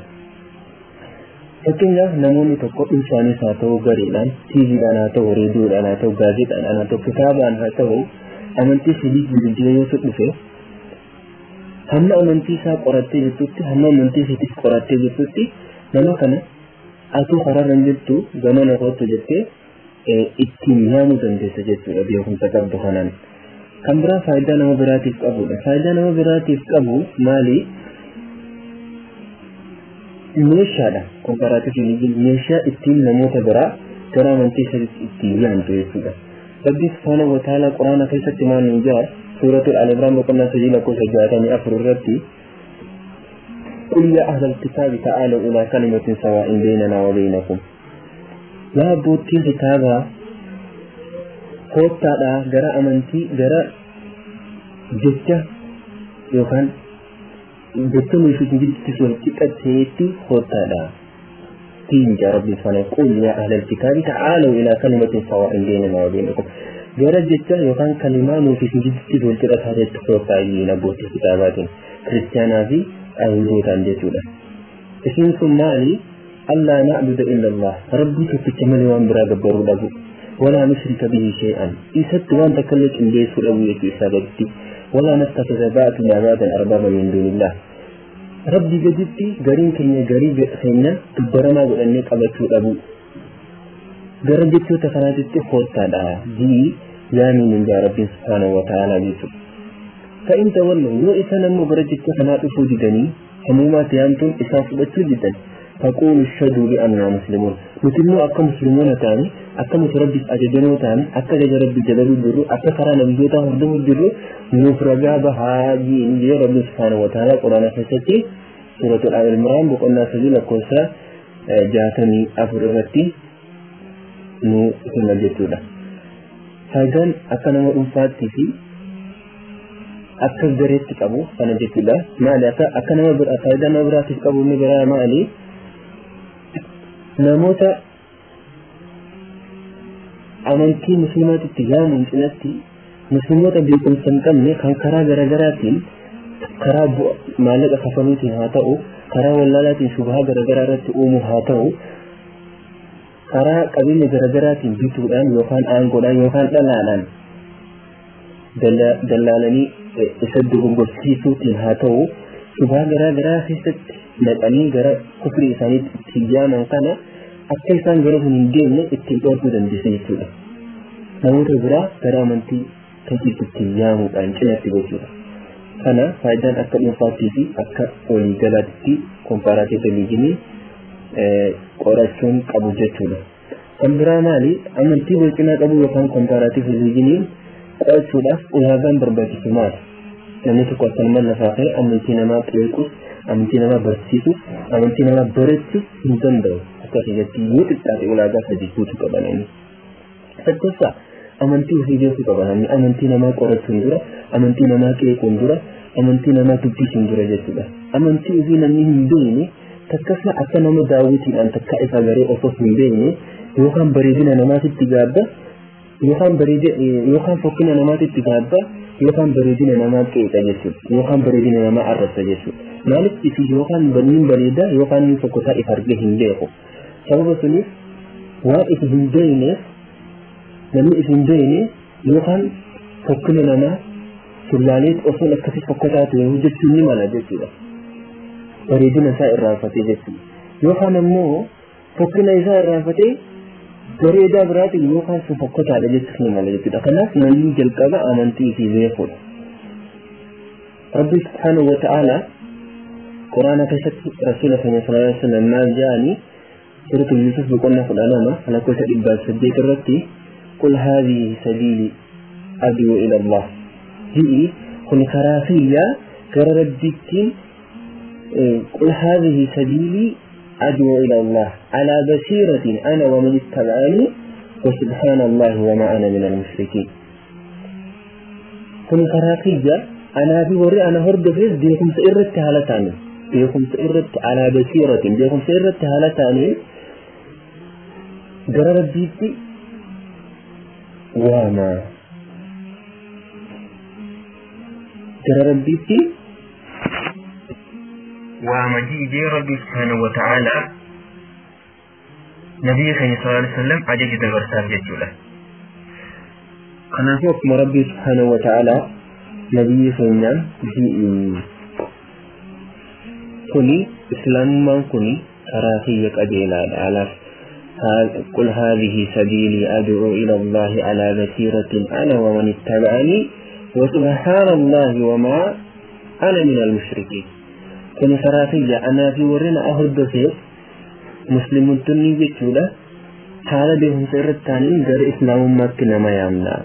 Fakkeenyaaf namoonni tokko dhuunfaanis haa ta'u gareedhaan, TVdhaan haa ta'u, reediyoodhaan haa ta'u, gaazexaadhaan haa ta'u, kitaabaan haa ta'u amantii sadii jijjiiree yoo dhufe hamma amantii isaa qorattee jirtutti, hamma amantii isiitis qorattee jirtutti nama kana atuu karaarra hin jirtu gamana kottu jettee ittiin yaamuu dandeessa jechuudha beekumsa qabdu kanaan. Kan biraa faayidaa nama biraatiif qabudha. Faayidaa nama biraatiif qabu maali? Meeshaadha. Comparative religion meeshaa ittiin namoota biraa gara amantii isaatti ittiin yaamtu jechuudha. Rabbi subhaanahu wa ta'ala quraana keessatti maal nuun jedha? Suuratul Al Imraan boqonnaa 3 lakkoofsa 64 irratti, قل يا أهل الكتاب تعالوا إلى كلمة سواء بيننا وبينكم. Yaa abbootii kitaabaa, koottaadhaa gara amantii, gara jecha yookaan jecha nuyi fi gidduutti wal qixa ta'etti koottaadha. Tiin jaa Rabbi subhaanahu, قل يا أهل الكتاب تعالوا إلى كلمة سواء بيننا وبينكم. Gara jecha yookaan kalimaa nuyi fi gidduutti wal qixa taatetti koottaa yiin abbootii kitaabaatiin, kiristaanaa fi ayihudootaan jechuudha. Isiin sun maali? ألا نعبد إلا الله, ربي tokkicha malee waan biraa gabbaruu dhabu, ولا نشرك به شيئا, isatti waan takkallee qindeessuu dhabu jechuu isaa gaditti, ولا نتخذ بعضنا بعضا أربابا من دون الله, rabbi gaditti gariin keenya garii keenya dubbaramaa godhannee qabachuu dhabu. Gara jechoota kanaatitti koottaadha jii yaamiin hin jaa Rabbiin subhaanahu wa ta'aalaa jechuudha. فإن تولوا, yoo isaan ammoo gara jecha kanaa dhufuu didanii hamuumaa ta'antuun isaan fudhachuu didan, فقولوا اشهدوا بأننا مسلمون, nuti immoo akka musliimoota taane, akka nuti rabbiif ajajamoo taane, akka ajaja rabbi jalaluu jirru, akka karaa nabiyyootaa hordofuu jirru nuuf ragaa bahaa jiin jee Rabbi subhaanahu wa ta'ala quraana keessatti suuratul Al Imraan boqonnaa 3 lakkoofsa 64 irratti nu hima jechuudha. Faayidaan akka nama dhuunfaattii fi akka gareetti qabu kana jechuudha. Maali akka nama biraa faayidaa nama biraatiif qabu inni biraa maali? Namoota amantii musliimaatitti yaamuun cinatti musliimoota beekumsa hin qabne kan karaa garaagaraatiin, karaa maallaqa kafaluutiin haa ta'u, karaa wallaalaatiin shubahaa garaagaraa irratti uumuu haa ta'u, karaa qabeenya garaagaraatiin bituudhaan yookaan aangoodhaan yookaan dhalaadhaan dallaalanii isa dogoggorsiisuutiin haa ta'u, shubahaa garaagaraa keessatti naqanii gara kufrii isaaniitti ittiin yaaman kana akka isaan gara sun hin deemne ittiin dhorkuu dandeessa jechuudha. Namoota biraa gara amantii keetiitti ittiin yaamuudhaan cinatti gochuudha. Kana faayidaan akka dhuunfaattii fi akka waliigalaatti comparative religionii qorachuun qabu jechuudha. Kan biraa maali? Amantii wal cinaa qabu yookaan comparative religionii qorachuudhaaf ulaagaan barbaachisu maali? Namni tokko akkanuma lafaa ka'e amantii namaa qeequs, amantii namaa barsiisuus, amantii namaa barachuus hin danda'u. Akka keessatti yoo xiqqaate ulaagaa sadii guutuu qaba namni. Tokkoffaa, amantii ofii beekuu qaba namni. Amantii namaa qorachuun dura, amantii namaa qeequun dura, amantii namaa dubbisuun dura jechuudha. Amantii ofii namni hin beekne takkaffaa akka nama daawwitiidhaan takka ifa garee osoo hin beekne yookaan bareedina namaatitti gaabba, yookaan bareedina yookaan fokkina namaatitti gaabba, yookaan bareedina namaa qeeqa jechuudha, yookaan bareedina namaa arrabsa jechuudha. Maaliif ifi yookaan niin bareeda yookaan niin fokkotaa if argee hin beeku. Sababa suniif waan ifi hin beekneef namni ifi hin beekne yookaan fokkina namaa tullaalee osoo akkasii fokkotaa ta'e hojjechuun ni mala jechuudha. Bareedina isaa irraanfatee jechuudha. Yookaan ammoo fokkina isaa irraanfatee bareedaa biraatiin yookaan sun fokkotaadha jechuun ni mala jechuudha. Kanaaf namni jalqaba amantii ifii beekuudha. Rabbi subhaanahu wa ta'ala quraana keessatti rasuula keenya sallallahu alaihi wasallam maal jedhanii? Suuratul Yusuf boqonnaa 12 lakkoofsa 108 irratti, قل هذه سبيلي أدعو إلى الله جئي كن كرافية كربتين قل هذه سبيلي أدعو إلى الله على بصيرة أنا ومن اتبعني وسبحان الله وما أنا من المشركين. كن كرافية أنا في وري أنا هرد فيس بيكم سئرت هالتاني بيكم سئرت على بصيرة بيكم سئرت هالتاني جربتي وما جربتي وما جي ربي سبحانه وتعالى نبي صلى الله عليه وسلم عجج دبرسان ججوله. Kanaafuu ربي سبحانه وتعالى نبي keenya kuni islaamummaan kuni karaa kiyya qajeelaadha alaaf قل هذه سبيلي أدعو إلى الله على بصيرة أنا ومن اتبعني وسبحان الله وما أنا من المشركين. كن سرافية أنا في ورنا أهد فيه مسلم الدنيا جتولة حال بهم سر الثاني غير إسلام مكنا ما يامنا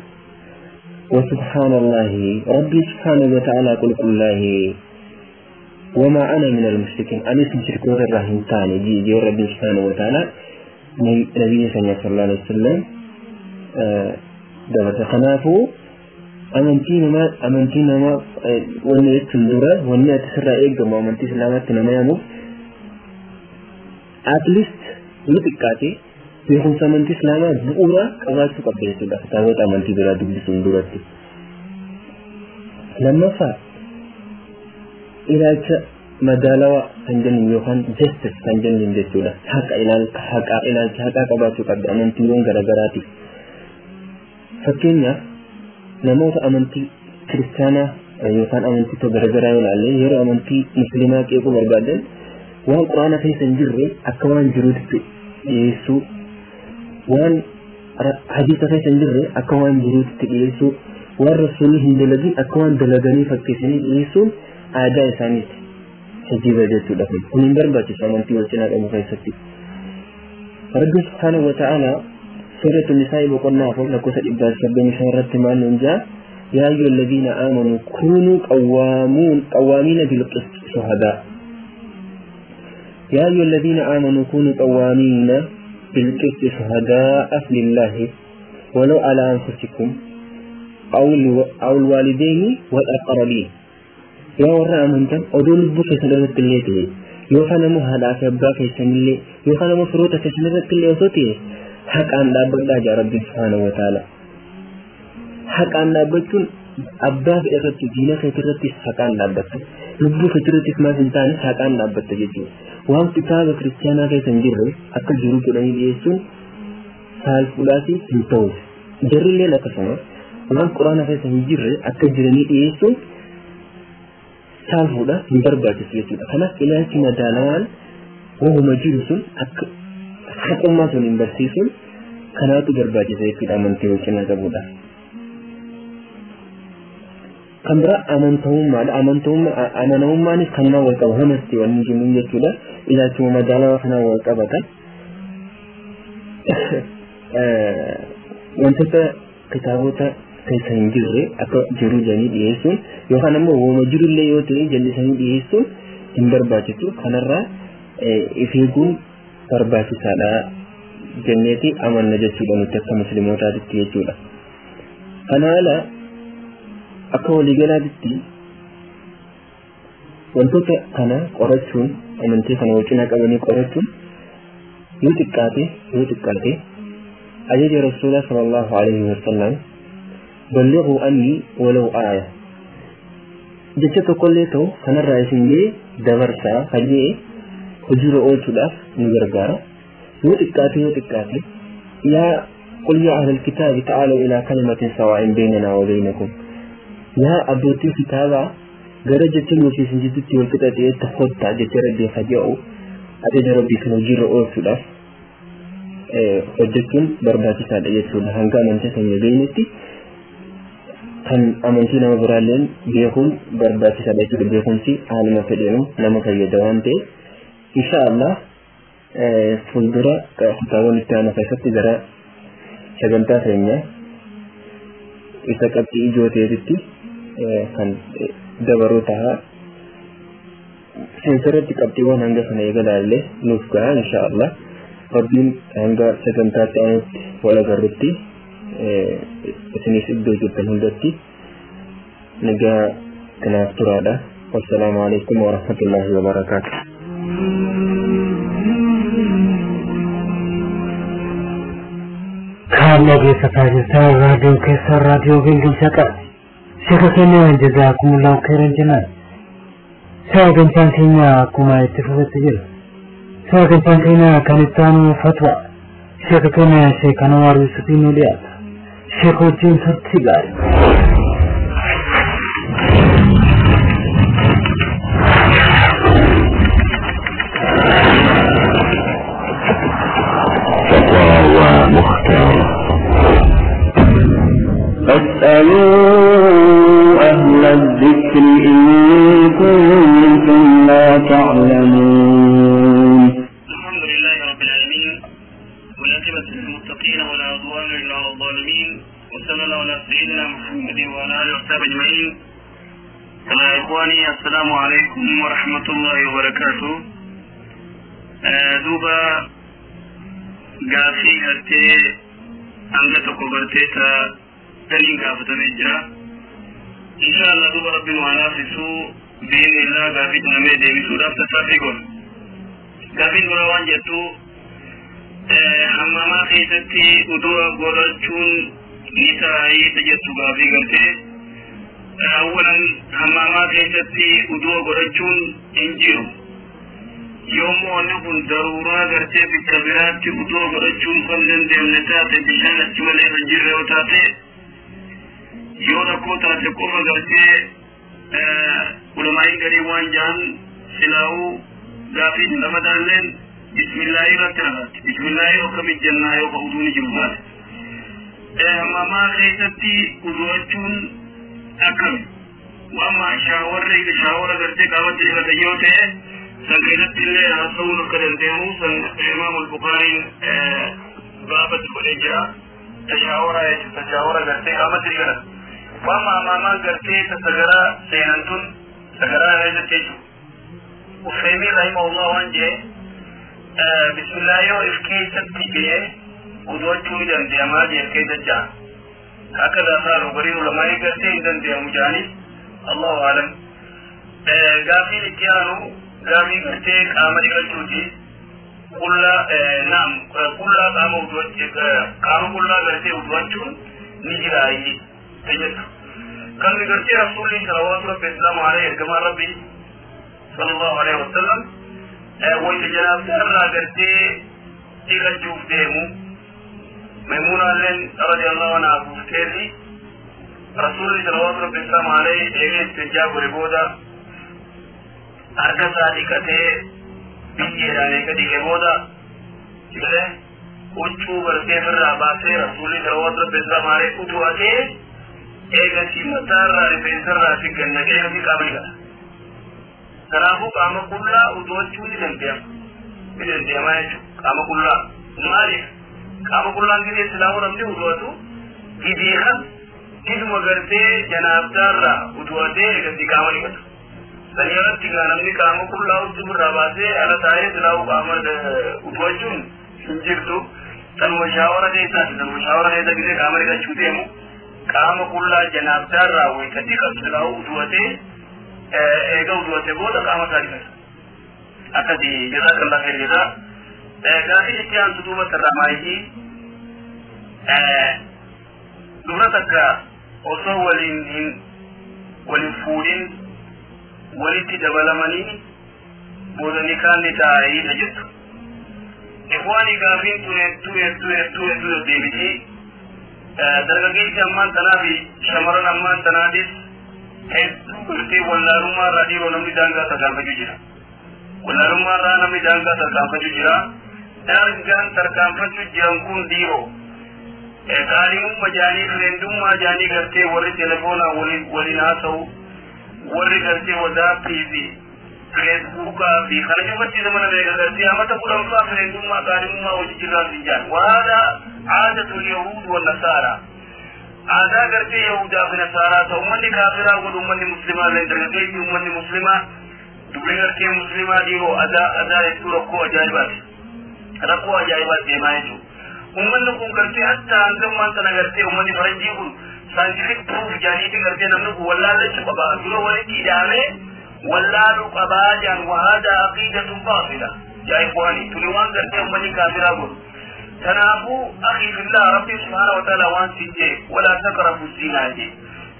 وسبحان الله ربي سبحانه وتعالى قل الله وما أنا من المشركين أنا مشرك الرحيم ثاني جي جي ربي سبحانه وتعالى نبي صلى الله عليه وسلم دبت خنافو amantii nama wanni jechuun dura wanni ati sirraa eegamu amantii islaamaatti nama yaamuuf at least yoo xiqqaate beekumsa amantii islaamaa bu'uura qabaachuu qabda jechuudha kitaabota amantii biraa dubbisuun duratti. Lammaffaa ilaalcha madaalawaa kan jennu yookaan justice kan jennu jechuudha. Haqa ilaalcha haqaa qabaachuu qabda amantiiwwan garaagaraatiif. Fakkeenyaaf namoota amantii kiristaanaa yookaan amantii garaagaraa yoo ilaalle yeroo amantii musliimaa qeequu barbaadan waan quraana keessa hin jirre akka waan jiruutti dhiyeessuu, waan hadiisa keessa hin jirre akka waan jiruutti dhiyeessuu, waan rasuulli hin dalagin akka waan dalaganii fakkeessanii dhiyeessuun aadaa isaaniiti. Hojiirra jechuudha kun. Kun hin barbaachisu amantii wal cinaa qabu keessatti. Rabbi subhaanahu wa ta'aalaa سورة النساء بقولنا فوق لكوسة إبدال سبعين شهرة ما ننجا يا أيها الذين آمنوا كونوا قوامين بالقسط شهداء يا أيها الذين آمنوا كونوا قوامين بالقسط شهداء لله ولو على أنفسكم أو الوالدين والأقربين يا وراء أمنتم أدول بك سنة الليل يوخنا مهلا في أبا في سنة يوخنا مفروضة في سنة الليل haqaan dhaabbadhaa jaa Rabbi subhaanahu wa ta'ala. Haqaan dhaabbachuun abbaa fedhe irratti diina keetii irrattis haqaan dhaabbatta. Lubbuu keetii irrattis maal hin taane haqaan dhaabbatta jechuudha. Waan kitaaba kiristaanaa keessa hin jirre akka jiru godhanii dhiyeessuun saalfuudhaaf hin ta'u. Jarrilleen akkasuma waan quraana keessa hin jirre akka jiranii dhiyeessuun saalfuudha hin barbaachisu jechuudha. Kanaaf ilaalchi madaalawaan wahuma jiru sun akka haqummaa sun hin barsiisuun kanaatu barbaachisa jechuudha amantii wal cinaa qabudha. Kan biraa amantamummaadha. Amanamummaanis kanumaan wal qaba. Honesty wanni jennuun jechuudha. Ilaalchuma madaalawaa kanaan wal qabata. Wantoota kitaabota keessa hin jirre akka jiru jedhanii dhiyeessuun yookaan ammoo wama jirullee yoo ta'e jallisanii dhiyeessuun hin barbaachisu. Kanarraa if eeguun barbaachisaadha jenneeti amanna jechuudha nuti akka muslimootaatitti jechuudha. Kana ala akka waliigalaatitti wantoota kana qorachuun amantii kana wal cinaa qabanii qorachuun yoo xiqqaate ajaja rasuula sallallahu alaihi wasallam ballighuu anni walau aaya jecha tokkollee ta'u kanarraa isin ga'e dabarsaa hajee hojiirra oolchuudhaaf nu gargaara. Yoo xiqqaate yaa qul yaa ahlal kitaabi ta'aalaw ilaa kalimatin sawaa'in baynanaa wa baynakum yaa abbootii kitaabaa gara jecha nuuf isin jidduutti wal qixa ta'etti kottaa jecha rabbii haja'u ajaja rabbii kan hojiirra oolchuudhaaf hojjechuun barbaachisaadha jechuudha. Hanga amantii keenya beeknutti kan amantii nama biraalleen beekuun barbaachisaadha jechuudha. Beekumsi haaluma fedheenu nama fayyada waan ta'eef insha Allah fuuldura kutaawwan itti aanu keessatti gara sagantaa keenya Isa qabxii ijoo ta'etti kan dabaruu ta'a. Seensarratti qabxiiwwan hanga sana eegalaallee nuuf ga'a insha Allah. Rabbiin hanga sagantaatti aanutti wal agarrutti isinis iddoo jirtan hundatti nagaa kanaaf turaadha. Wassalaamu alaikum warahmatullaahi wabarakaatuh. Kan dhageeffataa jirtan raadiyoo keessan raadiyoo Gingilchaa qabe. Sheeka keenya jazaakumullahu khairan jennaan. Sagantaan keenya akkuma itti fufetti jira. Sagantaan keenya kan itti aanu fatwa. Sheeka keenya Sheek Anwaar Yuusufiin nu dhiyaata. Sheeka wajjin turtii gaarii. فتاوى مختارة. فاسألوا أهل الذكر إن كنتم لا تعلمون. الحمد لله رب العالمين، والعاقبة للمتقين ولا عدوان إلا على الظالمين، وصلى الله على سيدنا محمد وعلى آله وصحبه أجمعين. يا إخواني السلام عليكم ورحمة الله وبركاته. دوبا gaafii gartee hanga tokko gartee ta daliin gaafatamee jira. Insha Allah duuba rabbiin waan haafisuu bi'inillah gaafii tanamee deebisuudhaaf tattaaffii goona. Gaafiin dura waan jettu hammamaa keessatti uduu godhachuun ni taa'ii jettu gaafii gartee. Awwalan hammamaa keessatti uduu godhachuun hin jiru. Yoommoo wanni kun daruuraa gartee bakka biraatti uduu godhachuun kan danda'amne taate bishaan achi malee kan jirre yoo taate yoo rakkoo taate qofa gartee ulamaa'iin garii waan jahan silaa'uu gaafii lama taalleen bismillaahii irratti ragaatti. Bismillaahii akkamit jennaa yoo ka uduun jiru taate. Hammamaa keessatti udu'achuun akkami? Waan shaawarri shaawara gartee qaamatti dhiqatan yoo ta'e san keessatti illee haasa'uun akka danda'amu san Imaam Bukaariin baabatti godhee jira. Tashaawara jechuudha. Tashaawara gartee qaamatti dhiqatan. Waan hammaamaa gartee sagaraa seenan tun sagaraa keessatti jechuudha. Usaymiin rahimahullah waan jee bismillah yoo if keessatti jee udu'achuu ni danda'amaa jee if keessa ja'a. Akka lafaa garii ulamaa'ii gartee hin danda'amu jaanii Allahu aalam. Gaafiin itti aanu gaafii gartee qaama dhiqachuuti. Qullaa naam qullaa qaama udu'achuu qaama qullaa gartee udu'achuun ni jiraayi jettu. Kan gartee rasuulli salawaatu rabbi islaamu alayhi ergamaan rabbi sallallahu alayhi wasallam wayita janaabtaa gartee dhiqachuuf deemu Maymuunaalleen radiyallahu anhaa buufteefi rasuulli salawaatu rabbi islaamu alayhi eegee istinjaa godhe booda harka isaa dhiqatee biyyeedhaan eega dhiqe booda illee huccuu gartee ofirraa baasee rasuulli salawaatu rabbi islaamu alayhi udu'atee eegasii mataarraa rifeensarraa fi gannaqee eegasii qaama dhiqata. Kanaafuu qaama qullaa udu'achuu ni danda'ama. Ni danda'ama jechuudha. Qaama qullaa. Maaliif? Qaama qullaan gidee silaafuu namni udu'atu gidee kan giduma gartee janaabtaarraa udu'atee eegasii qaama dhiqatu. Sanii irratti gaa namni qaama qullaa huccuu irraa baasee ala taa'ee silaafuu qaama udu'achuun hin jirtu. Sanuma shaawara keessaati. Sanuma shaawara keessa gidee qaama dhiqachuu deemu qaama qullaa janaabtaarraa wayita dhiqatu silaafuu udu'atee eega udu'ate booda qaama isaa dhiqata. Akkasi jazakallah khair jazaa. Gaafii itti aantu duuba sarraamaayii dubra takka osoo waliin hin waliin fuudhin walitti dabalamanii booda nikaan ni taa'ee jettu. Ikhwaanii gaafiin tun hedduu hedduu hedduu hedduu deddeebiti. Dargaggeessi ammaan tanaa fi shamarran ammaan tanaatis hedduu gartee wallaalummaa irraa dhiiroo namni daangaa tarkaanfachuu jira. Wallaalummaa irraa namni daangaa tarkaanfachuu jira. Daangaan tarkaanfachuu jiran kun dhiiroo. Qaalimummaa jaanii fireendummaa jaanii gartee warri telefoonaa waliin haasa'u warri gartee wadaappii fi feesbuukaa fi kana cufatti nama beeka gartee amata kudhanfaa fireendummaa qaalimummaa hojii jirraa fi jaan. Waada aadatul yahuud wal nasaara. Aadaa gartee Yahudaa fi Nasaaraa ta'u uummanni kaafiraa godhu uummanni muslimaa illee dargaggeessi uummanni muslimaa dubri gartee muslimaa dhiiroo adaa adaa hedduu rakkoo ajaa'ibaati. Rakkoo ajaa'ibaati deemaa jechuudha. Uummanni kun gartee hatta hangammaan sana gartee uummanni faranjii kun scientific proof jaaniiti gartee namni kun wallaallachuu qaba. Dura walitti hidhaamee wallaaluu qabaa jaan wahaada aqiidatun baatila. Yaa ikhwaani tuni waan gartee uummanni kaafiraa godhu. Kanaafuu akhi fillah rabbi subhaanahu wa ta'ala waan siin jee walaa taqrabu zinaa jee.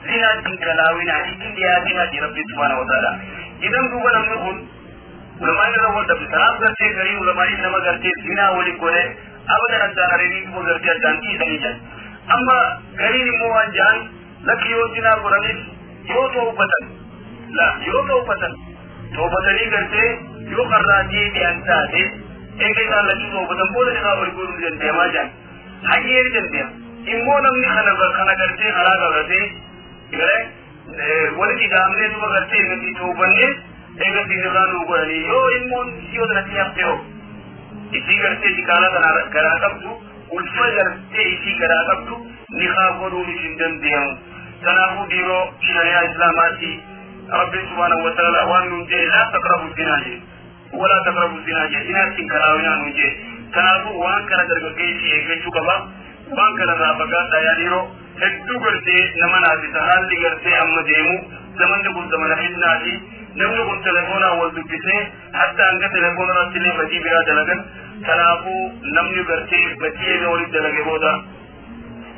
Zinaa ittiin kalaawinaa ittiin dhiyaatinaa jee rabbi subhaanahu wa ta'ala. Idan duuba namni kun ulamaan irra wal dhabde kanaaf gartee garii ulamaan nama gartee zinaa waliin godhe abadan addaan areerii duuba gartee addaan dhiisanii jiran. Amma gariin immoo waan jedhan lakki yoo zinaa godhaniif yoo toobatan la yoo toobatan toobatanii gartee yoo karraa deebi'an taate eega isaan lachuu toobatan booda nikaa wal godhuu ni danda'amaa jedhan. Hayyee ni danda'ama. Immoo namni kana kana gartee karaa qabatee garee walitti hidhaamnee duuba gartee eegatti toobannee eegatti nikaa nuu godhanii yoo immoo yoo sanatti haftee hoo isii gartee diqaalaa kana garaa qabdu ulfa gartee isii garaa qabdu nikaa godhuun isin danda'amu. Kanaafuu dhiiroo shari'aa islaamaatti rabbi subhaanahu wa ta'ala waan nuun jedhe laa taqrabu zinaa jedhe. Walaa taqrabu zinaa jedhe zinaa ittiin kalaawinaa nuun jedhe. Kanaafuu waan kana dargaggeessi eeggachuu qaba. Waan kana irraa fagaadhaa yaa dhiiroo hedduu gartee nama naasisa haalli gartee amma deemu zamanni kun zamana fitnaati. Namni kun telefoonaan wal dubbisee hatta hanga telefoona irratti illee badii biraa dalagan. Kanaafuu namni gartee badii eega walitti dalage booda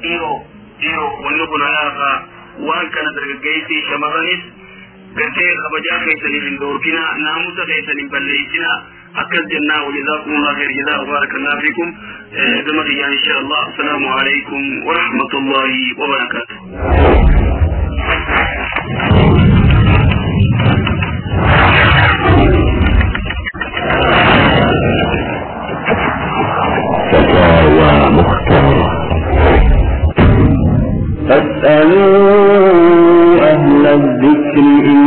dhiiroo dhiiroo wanni kun alaafaa waan kana dargaggeessi shamarranis gartee kabajaa keessaniif hin dhoorkinaa naamusa keessan hin balleessinaa akkas jennaa wajazaakumullah khair jazaa barakallahu fiikum gama kiyyaan insha Allah assalaamu alaikum wa rahmatullahi wa barakaatuh. فتاوى مختارة. فاسألوا أهل الذكر إن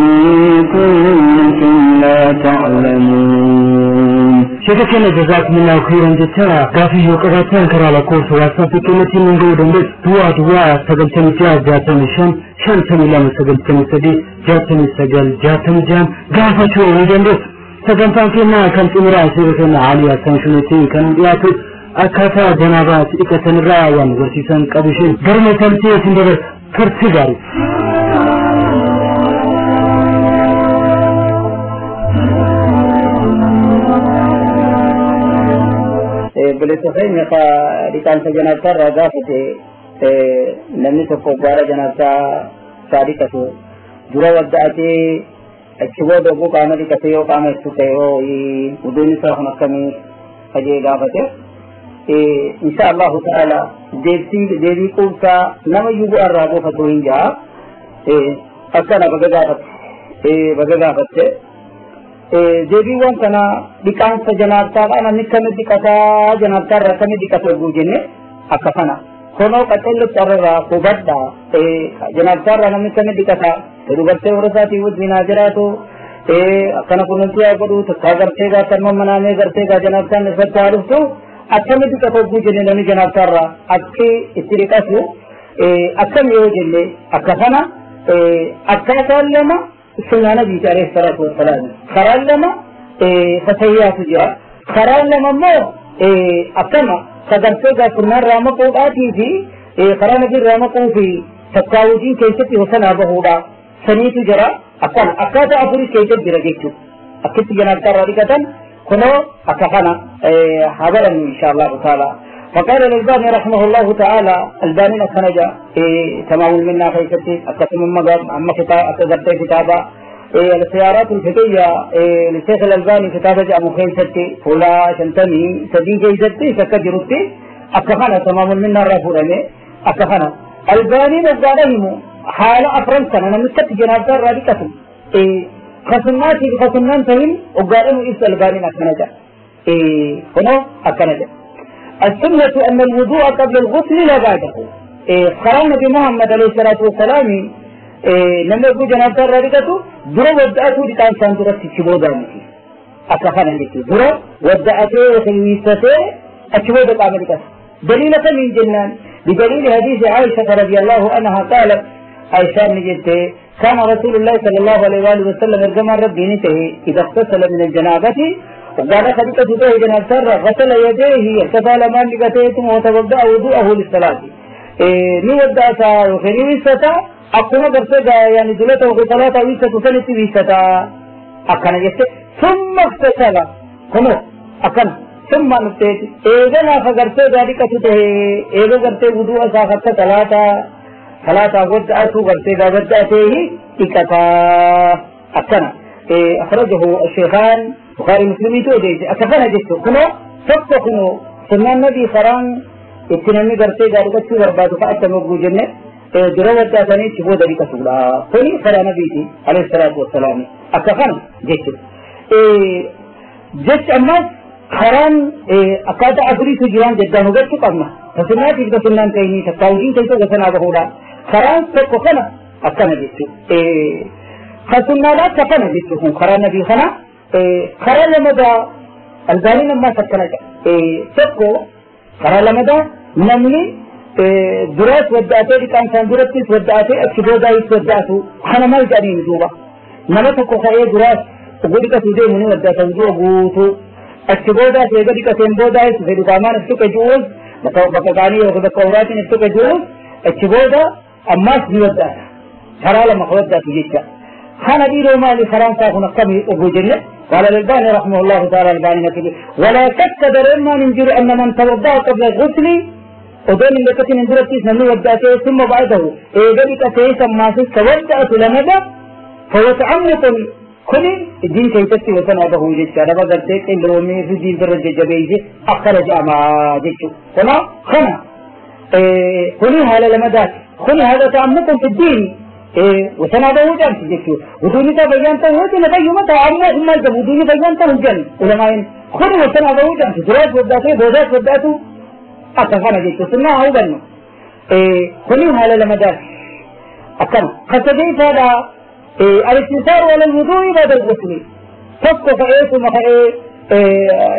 كنتم لا تعلمون. Sheeka keenya jazaakumullahu khairan jecha gaafii yoo qabaatan karaa lakkoofsa WhatsApp keenyatti nuun ga'uu dandeessu duwwaa duwwaa 96 65 52 93 69 66 gaafachuu ni dandeessu. Sagantaan keenya kan xumuraa sheeka keenya Alii Hassan Shuneetiin kan dhiyaatu akkaataa janaabaa dhiqatan irraa waan barsiisan qabu isheen garuma isaanitti isin dabarsa turtii gaarii. Obboleessa keenya ka dhiqaansa janaabtaa irraa gaafate namni tokko gaara janaabtaa isaa dhiqatu dura wadda'atee achi booda oguu qaama dhiqate yoo qaama itti ta'e yoo wuduun isaa kun akkamii kajee gaafate. Insha Allahu ta'ala deebii quubsaa nama iyyuu bu'aa irraa buufatu hin ja'a. Akkana baga gaafatte baga gaafatte. Deebiiwwan kana dhiqaansa janaabtaadha namni akkamitti dhiqataa janaabtaa irraa akkamitti dhiqata oguu jenne akka kana. Kunoo qaxxeellotti irraa hubadha janaabtaa irraa namni akkamitti dhiqata dubartee warra isaatii wajjin haa jiraatu akkana kunuunsi haa godhu takkaa gartee gaa kan manaamee gartee gaa janaabtaan irratti haa dhuftu akkamitti dhiqata oguu jenne namni janaabtaa irraa akki itti dhiqatu akkam yoo jenne akka kana akkaataan lama sunnaa nabiiti alayhi salaatu wassalaam. Karaan lama fatayyaatu jira. Karaan lama immoo akkama sagartee gaa sunnaan raamaquudhaatii fi karaa nabiin raamaquu fi takkaa hojiin keessatti hosanaa bahuudha. Saniitu jira. Akkana akkaataa afurii keessatti jira jechuudha. Akkitti janaabtaa irraa dhiqatan kunoo akka kana haa barannu insha Allahu ta'ala. فقال الألباني رحمه الله تعالى الباني أخرج تمام المنة خيستي أقسم مقام أما كتاب أتذكر كتابة الخيارات الفقهية للشيخ الألباني كتابة أبو خيستي فلا شنتمي سدي خيستي سكجرتي أكفنا تمام المنة الرافورة أكفنا الباني مقالهم حال أفرنسا أنا مستت جنازة راديكة خصماتي خصمان فهم وقالهم إيش الألباني أكنجا هنا أكنجا. السنة أن الوضوء قبل الغسل لا بعده. قرأ النبي محمد عليه الصلاة والسلام لما يقول جنازة راديكته درو ودأته لكان ساندرة تشبودا متي أكفنا لكي درو ودأته وخيويسته أشبودا قاملكته دليلة من جنان بدليل حديث عائشة رضي الله عنها قالت عائشة نجد كان رسول الله صلى الله عليه وآله وسلم ارجما ربي نته إذا اغتسل من الجنابة وقال خديقة به جناب غسل يديه اغتسل ما لقته وتوضأ وضوءه للصلاة نودع وخير وستا أقوم برسجا يعني دلته وصلاة وستا تصلي وستا أكن جت ثم اغتسل كنو أكن ثم نتيت إذا ما فقرت ذلك ته إذا قرت وضوء ساخت صلاة صلاة ودعته قرت ودعته إكتا أكن أخرجه الشيخان بخاري مسلم يتوجد أكفنا جت كنو سبت كنو سنة النبي خران اتنمي قرت ذلك تبرباد فأتمغو جنة دروت ثاني تبو ذلك سولا كني خران نبيتي عليه الصلاة والسلام أكفنا جت جت أما خران أكاد أفري سجران جدا نغت قمنا فسنات إذا سنان كيني تقاوجين كيسو غسنا بهولا خران تقفنا أكنا جت خسنا لا تقنا جت خران نبي خنا خران لمدى الزاني لما سكنا تقو خران لمدى نمني دراس ودعته لكان سان درتي ودعته أكبودا ودعته خنا ما يجاري نجوبا نمتكو خيه دراس وقولك تودي مني ودعته وجوه أكبودا سيغدي كتنبودا سيدو كامان استوك جوز بكغاني وبكوراتي استوك جوز أكبودا أماس بيودا خرالا مخودا تجيشا خانا بيرو مالي خران ساخو نقمي أبو جنة قال الألباني رحمه الله تعالى الألباني نكبي ولا شك درما من جرء أن من توضأ قبل الغسل ودون لكتن من درتي سنو ودعته ثم بعده إيغدي كتيسا ما سيس تودعت لمدى فهو تعمق كل الدين كيتتي وتنابه جيتش أنا بقرتك إن رومي في الدين درجة جبيزي أخرج أما جيتشو تمام خنا كل هذا لمدى كل هذا تعمق في الدين وتنابه جامس جيتشو ودوني تبيان تهوتي نبي متى عمه ما جاب ودوني بيان تهجن علماء كل وتنابه جامس دراس وداته بودات وداته أكفنا جيتشو سنة أو بنو كل هذا لمدى أكن خسدي هذا الاستنصار على الوضوء بعد الغسل تبقى فإيه ثم فإيه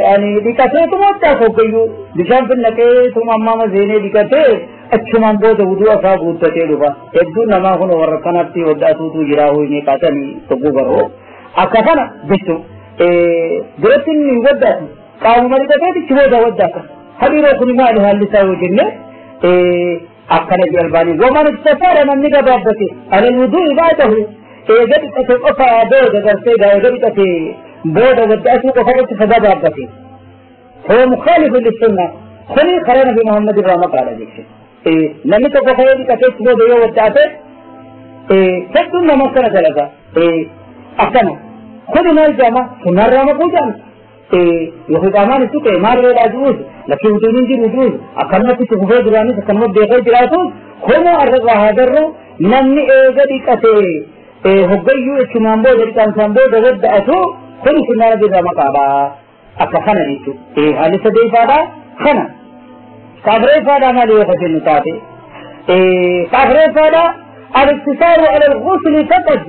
يعني ديكاتي ثم تاخو بشان في النكي ثم أمام زيني ديكاتي أتشمان بود وضوء فاقود تتلوبا يبدو نما هنا ورقناتي وداتو تجراه إني تقو أكفنا جيتو درتني وداتو قاموا مريكاتي تشبودا وداتا هل يروحني ما لها اللي ساوي جنة أكن الألباني ومن استفار من نقبابته على الوضوء بعده إذا أفا بودا قرصيدا إذا بودا ودأته وفرت فبابته هو مخالف للسنة خلي قرن في محمد الرحمة قال ذلك لم تقفوا كتير بودا يو ودأته تكتم ما كان ذلك أكن خذ ما الجامع سنة الرحمة قدام يهود أمان سوق ما رأي العجوز لكن ودونين دي وجوز أكن في تقفوا دراني أكن بيغير دراسه هم أرجع هذا الرو نمني إذا كتير هجيو اتشمان بو دريكان سامبو دوت أتو كل سنة جدا مقابا أكخنا ديتو هل سدي فادا خنا كابري فادا ما ليه خجل نتاتي كابري فادا الاقتصار على الغسل فقط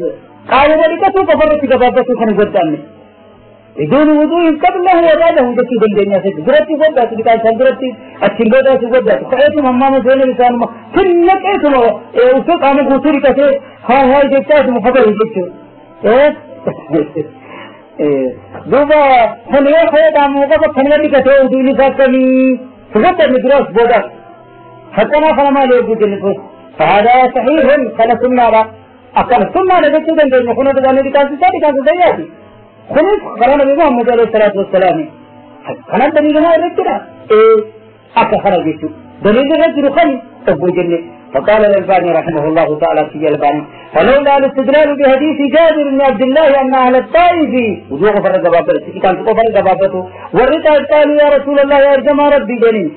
قالوا ولكتو كفرت كبابتو خنا قدامي بدون وضوء قبله وبعده جتي دندنيا سيد درتي قدات بتاع درتي أتشنغودا سقدات خيتم أمام زين لسان ما كلك إيتم وسوق عم غسل كثير هاي هاي جتات مفضل جتوا دوبا خليه خيط عم وقف خليه كثير ودولي فاكمي فقط المدرس بودا حتى ما خلا ما ليه بوجل فهذا صحيح خلا سنة لا أكل سنة لا جتوا دندنيا خلنا تقولي كاسي سادي كاسي زياتي خلص قرآن نبي محمد عليه الصلاة والسلام خلاص دليل ما رجلا أكا خرجت دليل رجل خلي أبو جنة فقال الألباني رحمه الله تعالى في الألباني فلولا الاستدلال بحديث جابر بن عبد الله أن أهل الطائف وجوه فرق بابته كان فرق بابته والرجال قالوا يا رسول الله يا أرجم ربي جنين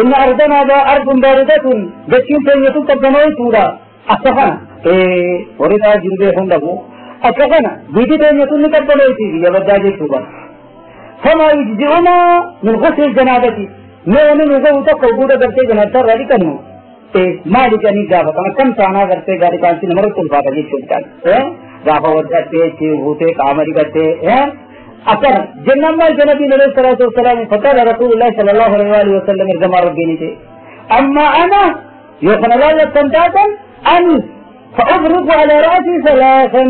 إن أرضنا أرض باردة بسيم تنيتم تبنوي أكفنا ورجال جنبه له أكفنا بيدي تنيتم تبنوي يا بداجي توبا فما يجزئنا من غسل الجنابة ما من وجوه تقوى قرتي جنابة رالي كنو مالك أني جافا كنا كم سانا قرتي غاري كانسي نمر كل فاتا جي شوكان جافا ودعتي چيوهوتي كامري قرتي أكر جنة ما جنبي عليه الصلاة والسلام فقال رسول الله صلى الله عليه وسلم ارجم ربي نتي أما أنا Yoo kana laallattan taatan ani فأفرغ على رأسي ثلاثا.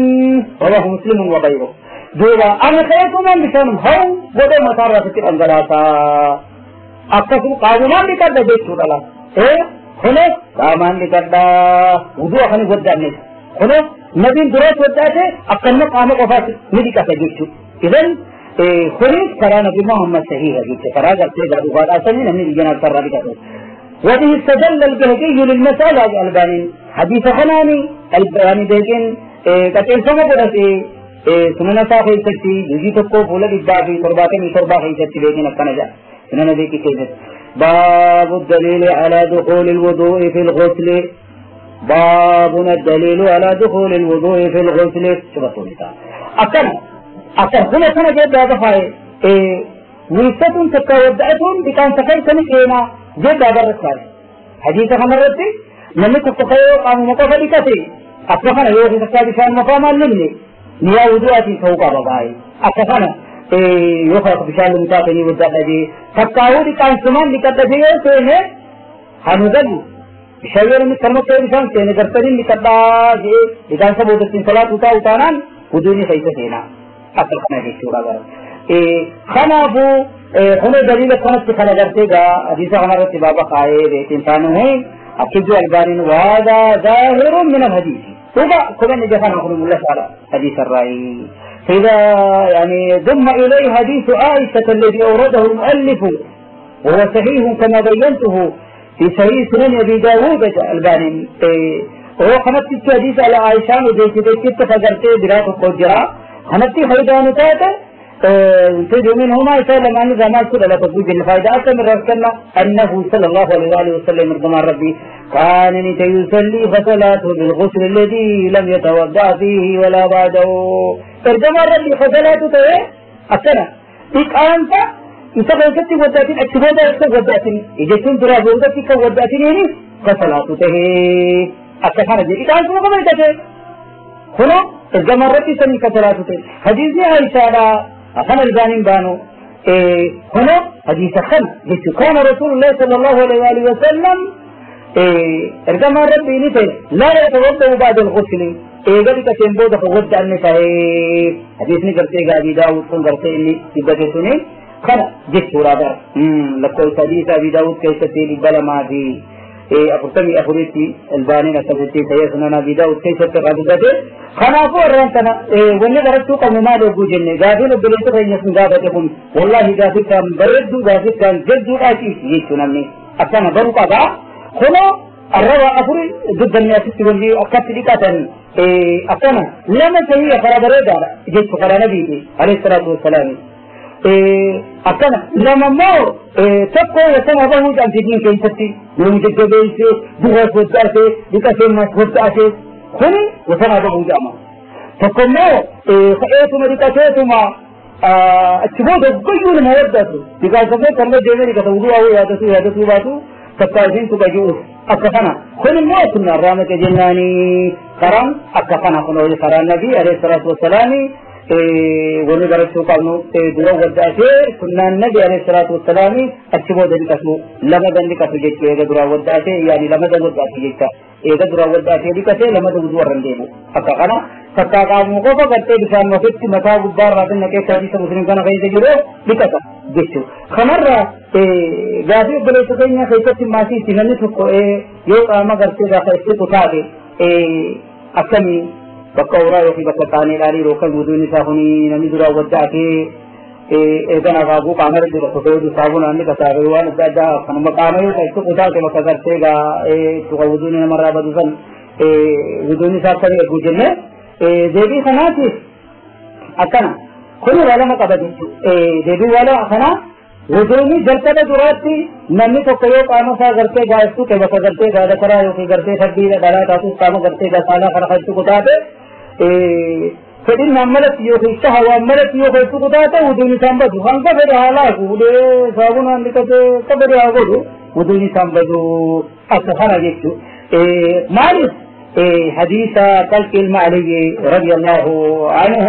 رواه مسلم وغيره. دوبا أنا خيكم أن بشانم هو ودو مطارة في الأنجلاسا أكتسو قاومان لكذا جيتشو دلا إيه هنا قاومان لكذا وضوء خني ودعني هنا نبين دروس ودعته أكنا قامة قفاس ندي كذا جيتشو. إذن خريج كرا نبي محمد صحيح جيتشو كرا قرتي جادو قال أصلي نبي جناب سر لكذا. وبه استدل البهجي للمسألة الألباني حديث خناني الباني بهجين قتل سما برسي سنن صاحب ستي يجي تكو فولا بالدافي ترباتين تربا هي ستي بهجين الكنجا سنن بيكي كيف. باب الدليل على دخول الوضوء في الغسل. باب الدليل على دخول الوضوء في الغسل. شبطوني أكن أكن هنا سنة جد هذا فاي ويستون تكودعتون بكان سكين سنة جد هذا الرسال حديث خمرتي نمك تخيو قام مقفلي كثير أتفقنا يوم تكاد شان مقام لمني نيا وضوءاتي سوق باباي أتفقنا يوخرق بشان المتاقني والدقدي فكاودي كان سمان لكتبه سينه هنوزلو بشاير من كلمة بشان سينه قرتني لكتبه لكان سبو دستين صلاة وطانان ودوني خيسة سينا أتفقنا جيشورا غرب خنافو هنا دليل خنف خنا قرتي حديث خنا بابا خاي بيت إنسان هي أكيد الباني وهذا ظاهر من الحديث وبا كمان جفنا نقول الله تعالى حديث الرأي. فإذا يعني ضم إليه حديث عائشة الذي أورده المؤلف وهو صحيح كما بينته في صحيح سنن أبي داود الباني وهو خنفت الحديث على عائشة وديك ديك فقرتي براءة القجرة خنفت خيدان تاتا تجد منهما يسأل عن زمان كل لا تزوج الفائدة أكثر من رسولنا أنه صلى الله عليه وسلم رضوان ربي كان يصلي فصلاته بالغسل الذي لم يتوضأ فيه ولا بعده. ترجمة ربي فصلاته تيه أكثر إك أنت إذا كنت ودعتين أكتبه ودعتين إذا كنت ودعتين ودعتين يعني فصلاته تيه أكثر إك أنت ما قبل تيه هنا ترجمة ربي سمي فصلاته تيه حديث عائشة أخنا البانين بانو هنا حديث خل كان رسول الله صلى الله عليه وسلم ارجما ربي نتي لا يتوضأ بعد الغسل ذلك تنبوده فغد النساء حديث نقرتي أبي داود كن قرتي إني يبدأ خلا جت ورابر لكل حديث أبي داود كيف تيلي بلا ما في أفرتمي أفريتي البانين أسبتي سيسنا أبي داود كيف تقابل خنافو الرانتنا وني غرتو قم ما لو جنة غافل بليت فين غافتكم والله غافل كان برد غافل كان جد آتي يتنمي أكنا برو قضاء خلو الروا أفري ضد الناس تقولي أكتلي كاتن أكنا لما تهي خرابرة جد خرا نبي عليه الصلاة والسلام أكنا لما مو تبقى وسمع بهوج أن تدين كيستي يوم جد بيسي بغاس ودعتي بكسر ما ودعتي خني وسمع بهوج أما تكمو خياتما ركاتما أتبوده كل ما ودعته بكاسة كرنا جيمني كتوضوء أو يادسو يادسو باتو تكاثين تبجوه أكفنا خن ما كنا رامك جناني كرام أكفنا خنوي كرام النبي عليه الصلاة والسلام ونقرأ قالوا درو ودعته كنا النبي عليه الصلاة والسلام أتبوده لكسو لما دن لكسو جيت إذا درو ودعته يعني لما دن ودعته جيت إذا درو ودعته لكسو لما دن ودور رنديبو أكفنا فكاقامو قفا قرتي بشان وقت متا غبار راتن نكي حديث مسلم كان غير جيرو لكسو جيتو خمرة غافي بلوچ كينيا خيست ماسي سنني تكو يو قاما قرتي دا خيست كتابي أكمي بقورا يوكي بقتاني لاري روكل ودوني ساخوني نمي درا ودعتي إذن أغابو قامر جرا تفيد صابون أني كتابي وان دا خنم قامر خيست كتابي مكذرتي غا تو ودوني نمرا بدوسن ودوني ساخوني أگوجنه deebii kanaatiif akkana kun waa lama qaba jechuudha. Deebii waa lama kana wuduuni jalqaba duraatti namni tokko yoo qaama isaa gartee gaastuu ta'e bakka gartee gaada karaa yookiin gartee sabbiidha dhalaa taatus qaama gartee gasaalaa kana kan tuqu taate fedhinnaan malatti yookiin shahawaan malatti yoo kan tuqu taate wuduun isaan badu hanga fedhe haa laaku ulee saabunaan dhiqatee akka fedhe haa godhu wuduun isaan badu akka kana jechuudha. Maaliif حديث طلق المعلي رضي الله عنه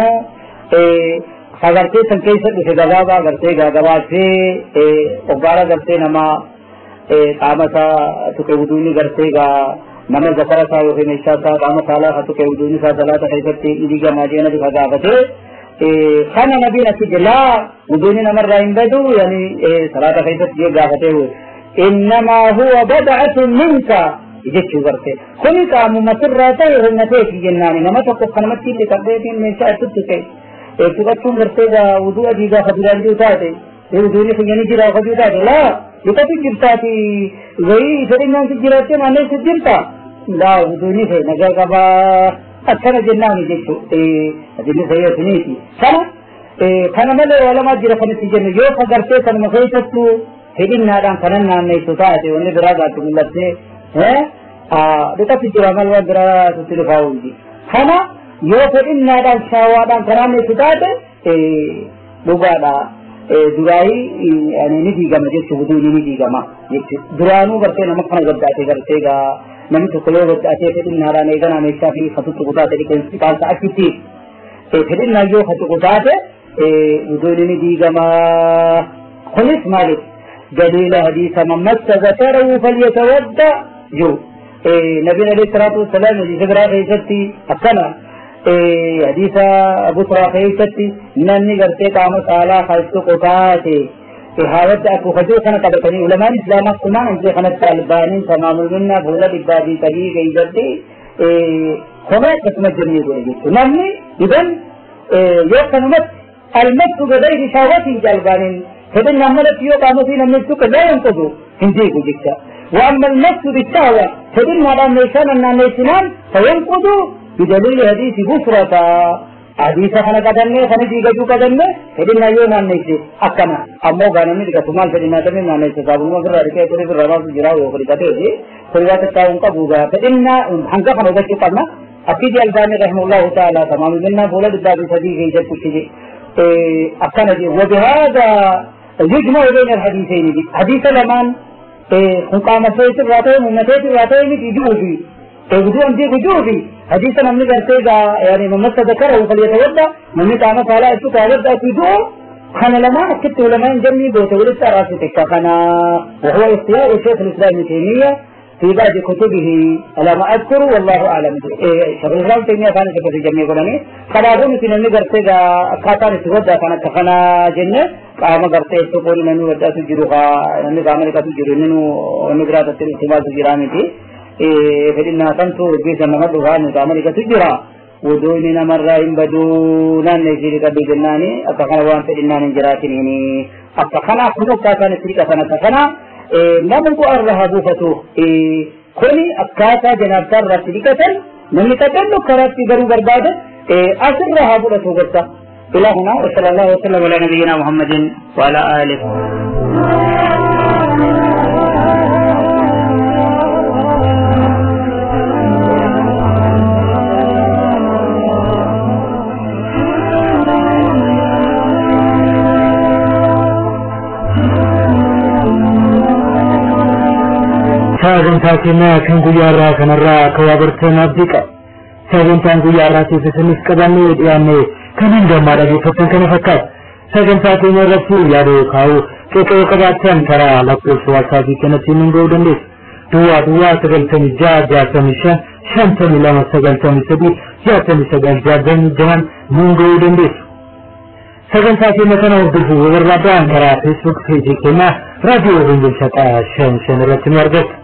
خبرتي سن كيف في غبابا غرتي غبابا سي اوبارا غرتي نما Qaama isaa tuqe wuduuni gartee gaa nama zakara isaa yookiin meeshaa isaa qaama saalaa haa tuqe wuduuni isaa salaata keessatti ni diigamaa jee nabi ka gaafate. Kana nabiin achi jalaa wuduuni namarraa hin badu yani salaata keessatti jee gaafatee innamaa huwa bad'atun minka jechuu garte kuni qaamuma sirraa ta'e hirnateeti jennaani nama tokko kanamatti illee qabdeetiin meeshaa itti tuqe tuqachuun gartee gaa wuduu adii gaafa duraan jiru taate wuduuni kiyya ni jira hojii taate laa dhiqatu jirtaati wayii fedhinnaan si jiraattee naanneessi jirta laa wuduuni kee nagaa qabaa akkana jennaani jechuu adilli fayyaduniiti kana kana malee waa lamaa jira kan itti jennu yoo ka gartee kanuma keessattuu fedhinnaadhaan kanan naanneessu taate wanni biraa gaatti mul'attee dhiqatu jira mal waan biraa tutti dhufaa hundi kana yoo fedhinnaadhaan shaawaadhaan kan naanneessu taate dhugaadha duraayii ni diigama jechuun wuduuni ni diigama jechuudha. Duraanuu gartee nama kana gaddaatee gartee gaa namni tokko yoo gaddaatee fedhinnaadhaan eeganaa meeshaa fi katutti kutaate dhiqeensi qaansa achitti fedhinnaa yoo katu kutaate wuduuni ni diigama. Kunis maaliif daliila hadiisa man massa zakarahu falyatawadda jiru. Nabiin alayhi salaatu wassalaam hadiisa biraa keessatti akkana حديث أبو سراخي ستي نني قرتي قام صلاة خلص قطعته إحاوت أكو خجو خنا قبتني علماء الإسلام كنا إنت خنا طالبان تمام المنا بولا بالبادي طريق إيجادي خنا قسم الجميع نني إذن يوكنمت المس بغير شهوة جلبان فإن نملت يو قام في نملتك لا ينقض هنديك جكتا وأما المس بالشهوة فإن على نيسان النيسان فينقض بدليل حديث بسرة حديث خنا قدمنا خنا ديگجو قدمنا فدنا يو نانيسي اكنا امو غانمي دغ تمال فدنا تمي نانيسي صابون مغر ركي كوري رواس جرا و كوري كته دي كوري تاون قبوغا فدنا هنگا خنا گچ قدنا اكيد الباني رحمه الله تعالى تمام منا بولا دبا سدي گئی جب کچھ اكنا دي وبهذا يجمع بين الحديثين دي حديث لمان قام سيت راته ممته راته دي جوبي وضوء دي وجوبي حديثا हमने करते गा यानी मोहम्मद ذكره فليتوضا من قام صلاه تتوضا وضوء خنا لما كنت علماء جنبي بوت ولسه راسي خنا وهو اختيار شيخ الاسلام ابن تيميه في بعض كتبه على ما اذكر والله اعلم. شيخ الاسلام تيميه كان في جميع قراني خلاهم في نمي करते गा खाता ने تودع خنا خنا جنة قام करते तो ननु वदा तुजिरुगा ननु कामने का तुजिरु ननु अनुग्रह तत्ते सुबह तुजिरामी थी فإنها تنصر بيس نمدها نتعمل كتجرا ودون نمر بدون نجري كبجناني أتخنا وان فإننا نجراتني أتخنا خلوك كان سريك فنتخنا نمو أرها بوفتو كوني أكاتا جناب تر سريكة نملكة كراتي غرو برباد أسرها بوفتو غرتا إلى هنا وصلى الله وسلم على نبينا محمد وعلى آله. Sagantaa keenya kan guyyaarraa kanarraa akka waa bartan abdii qaba. Sagantaan guyyaarraatiif isinis qabannee dhiyaanne kan hanga ammaa dhaggeeffattan kana fakkaata. Sagantaa keenya irratti yaada kaa'uu qeeqoo qabaattan karaa lakkoofsa waatsaappii kanatti nuun ga'uu dandeessu. Duwwaa duwwaa 96 65 52 93 69 66 nuun ga'uu dandeessu. Sagantaa keenya kana hordofuu yoo barbaaddan karaa feesbuuk peejii keenya raadiyoo Gingilchaa 55 irratti nu argattu.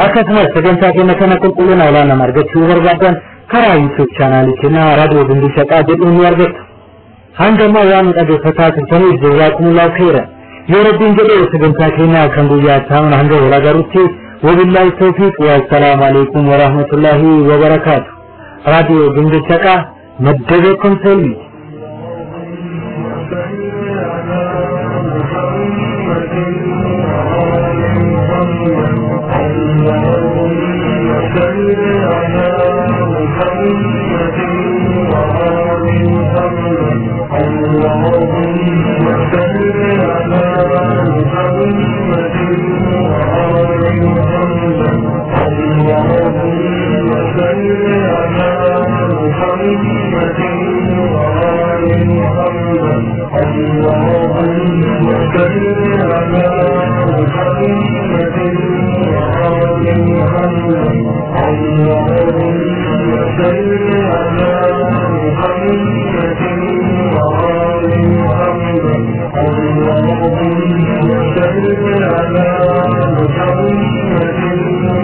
Akkasumas sagantaa keenya kana qulqullina olaanaan argachuu barbaaddan karaa yuutuub chaanaalii keenya raadiyoo Gingilchaa jedhuun nu argattu. Hanga ammaa waan nu dhaggeeffataa turtaniif jazaakumullahu khairan. Yoo Rabbiin jedhee sagantaa keenya kan guyyaa ta'uun hanga wal agarutti wabillahi tawfiiq wassalaamu alaikum warahmatullahi wabarakaatu. Raadiyoo Gingilchaa madda beekumsa ilmiiti. اللهم صل على محمد. صل على محمد وآل محمد. اللهم صل على محمد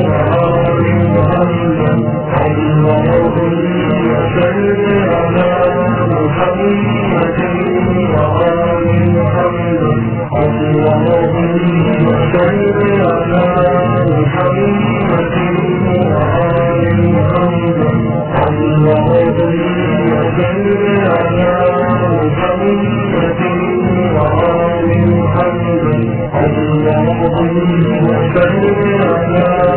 وآل محمد. اللهم صل على محمد وآل محمد. اللهم صل على محمد وآل محمد. اللهم صل على محمد وآل محمد. اللهم صل على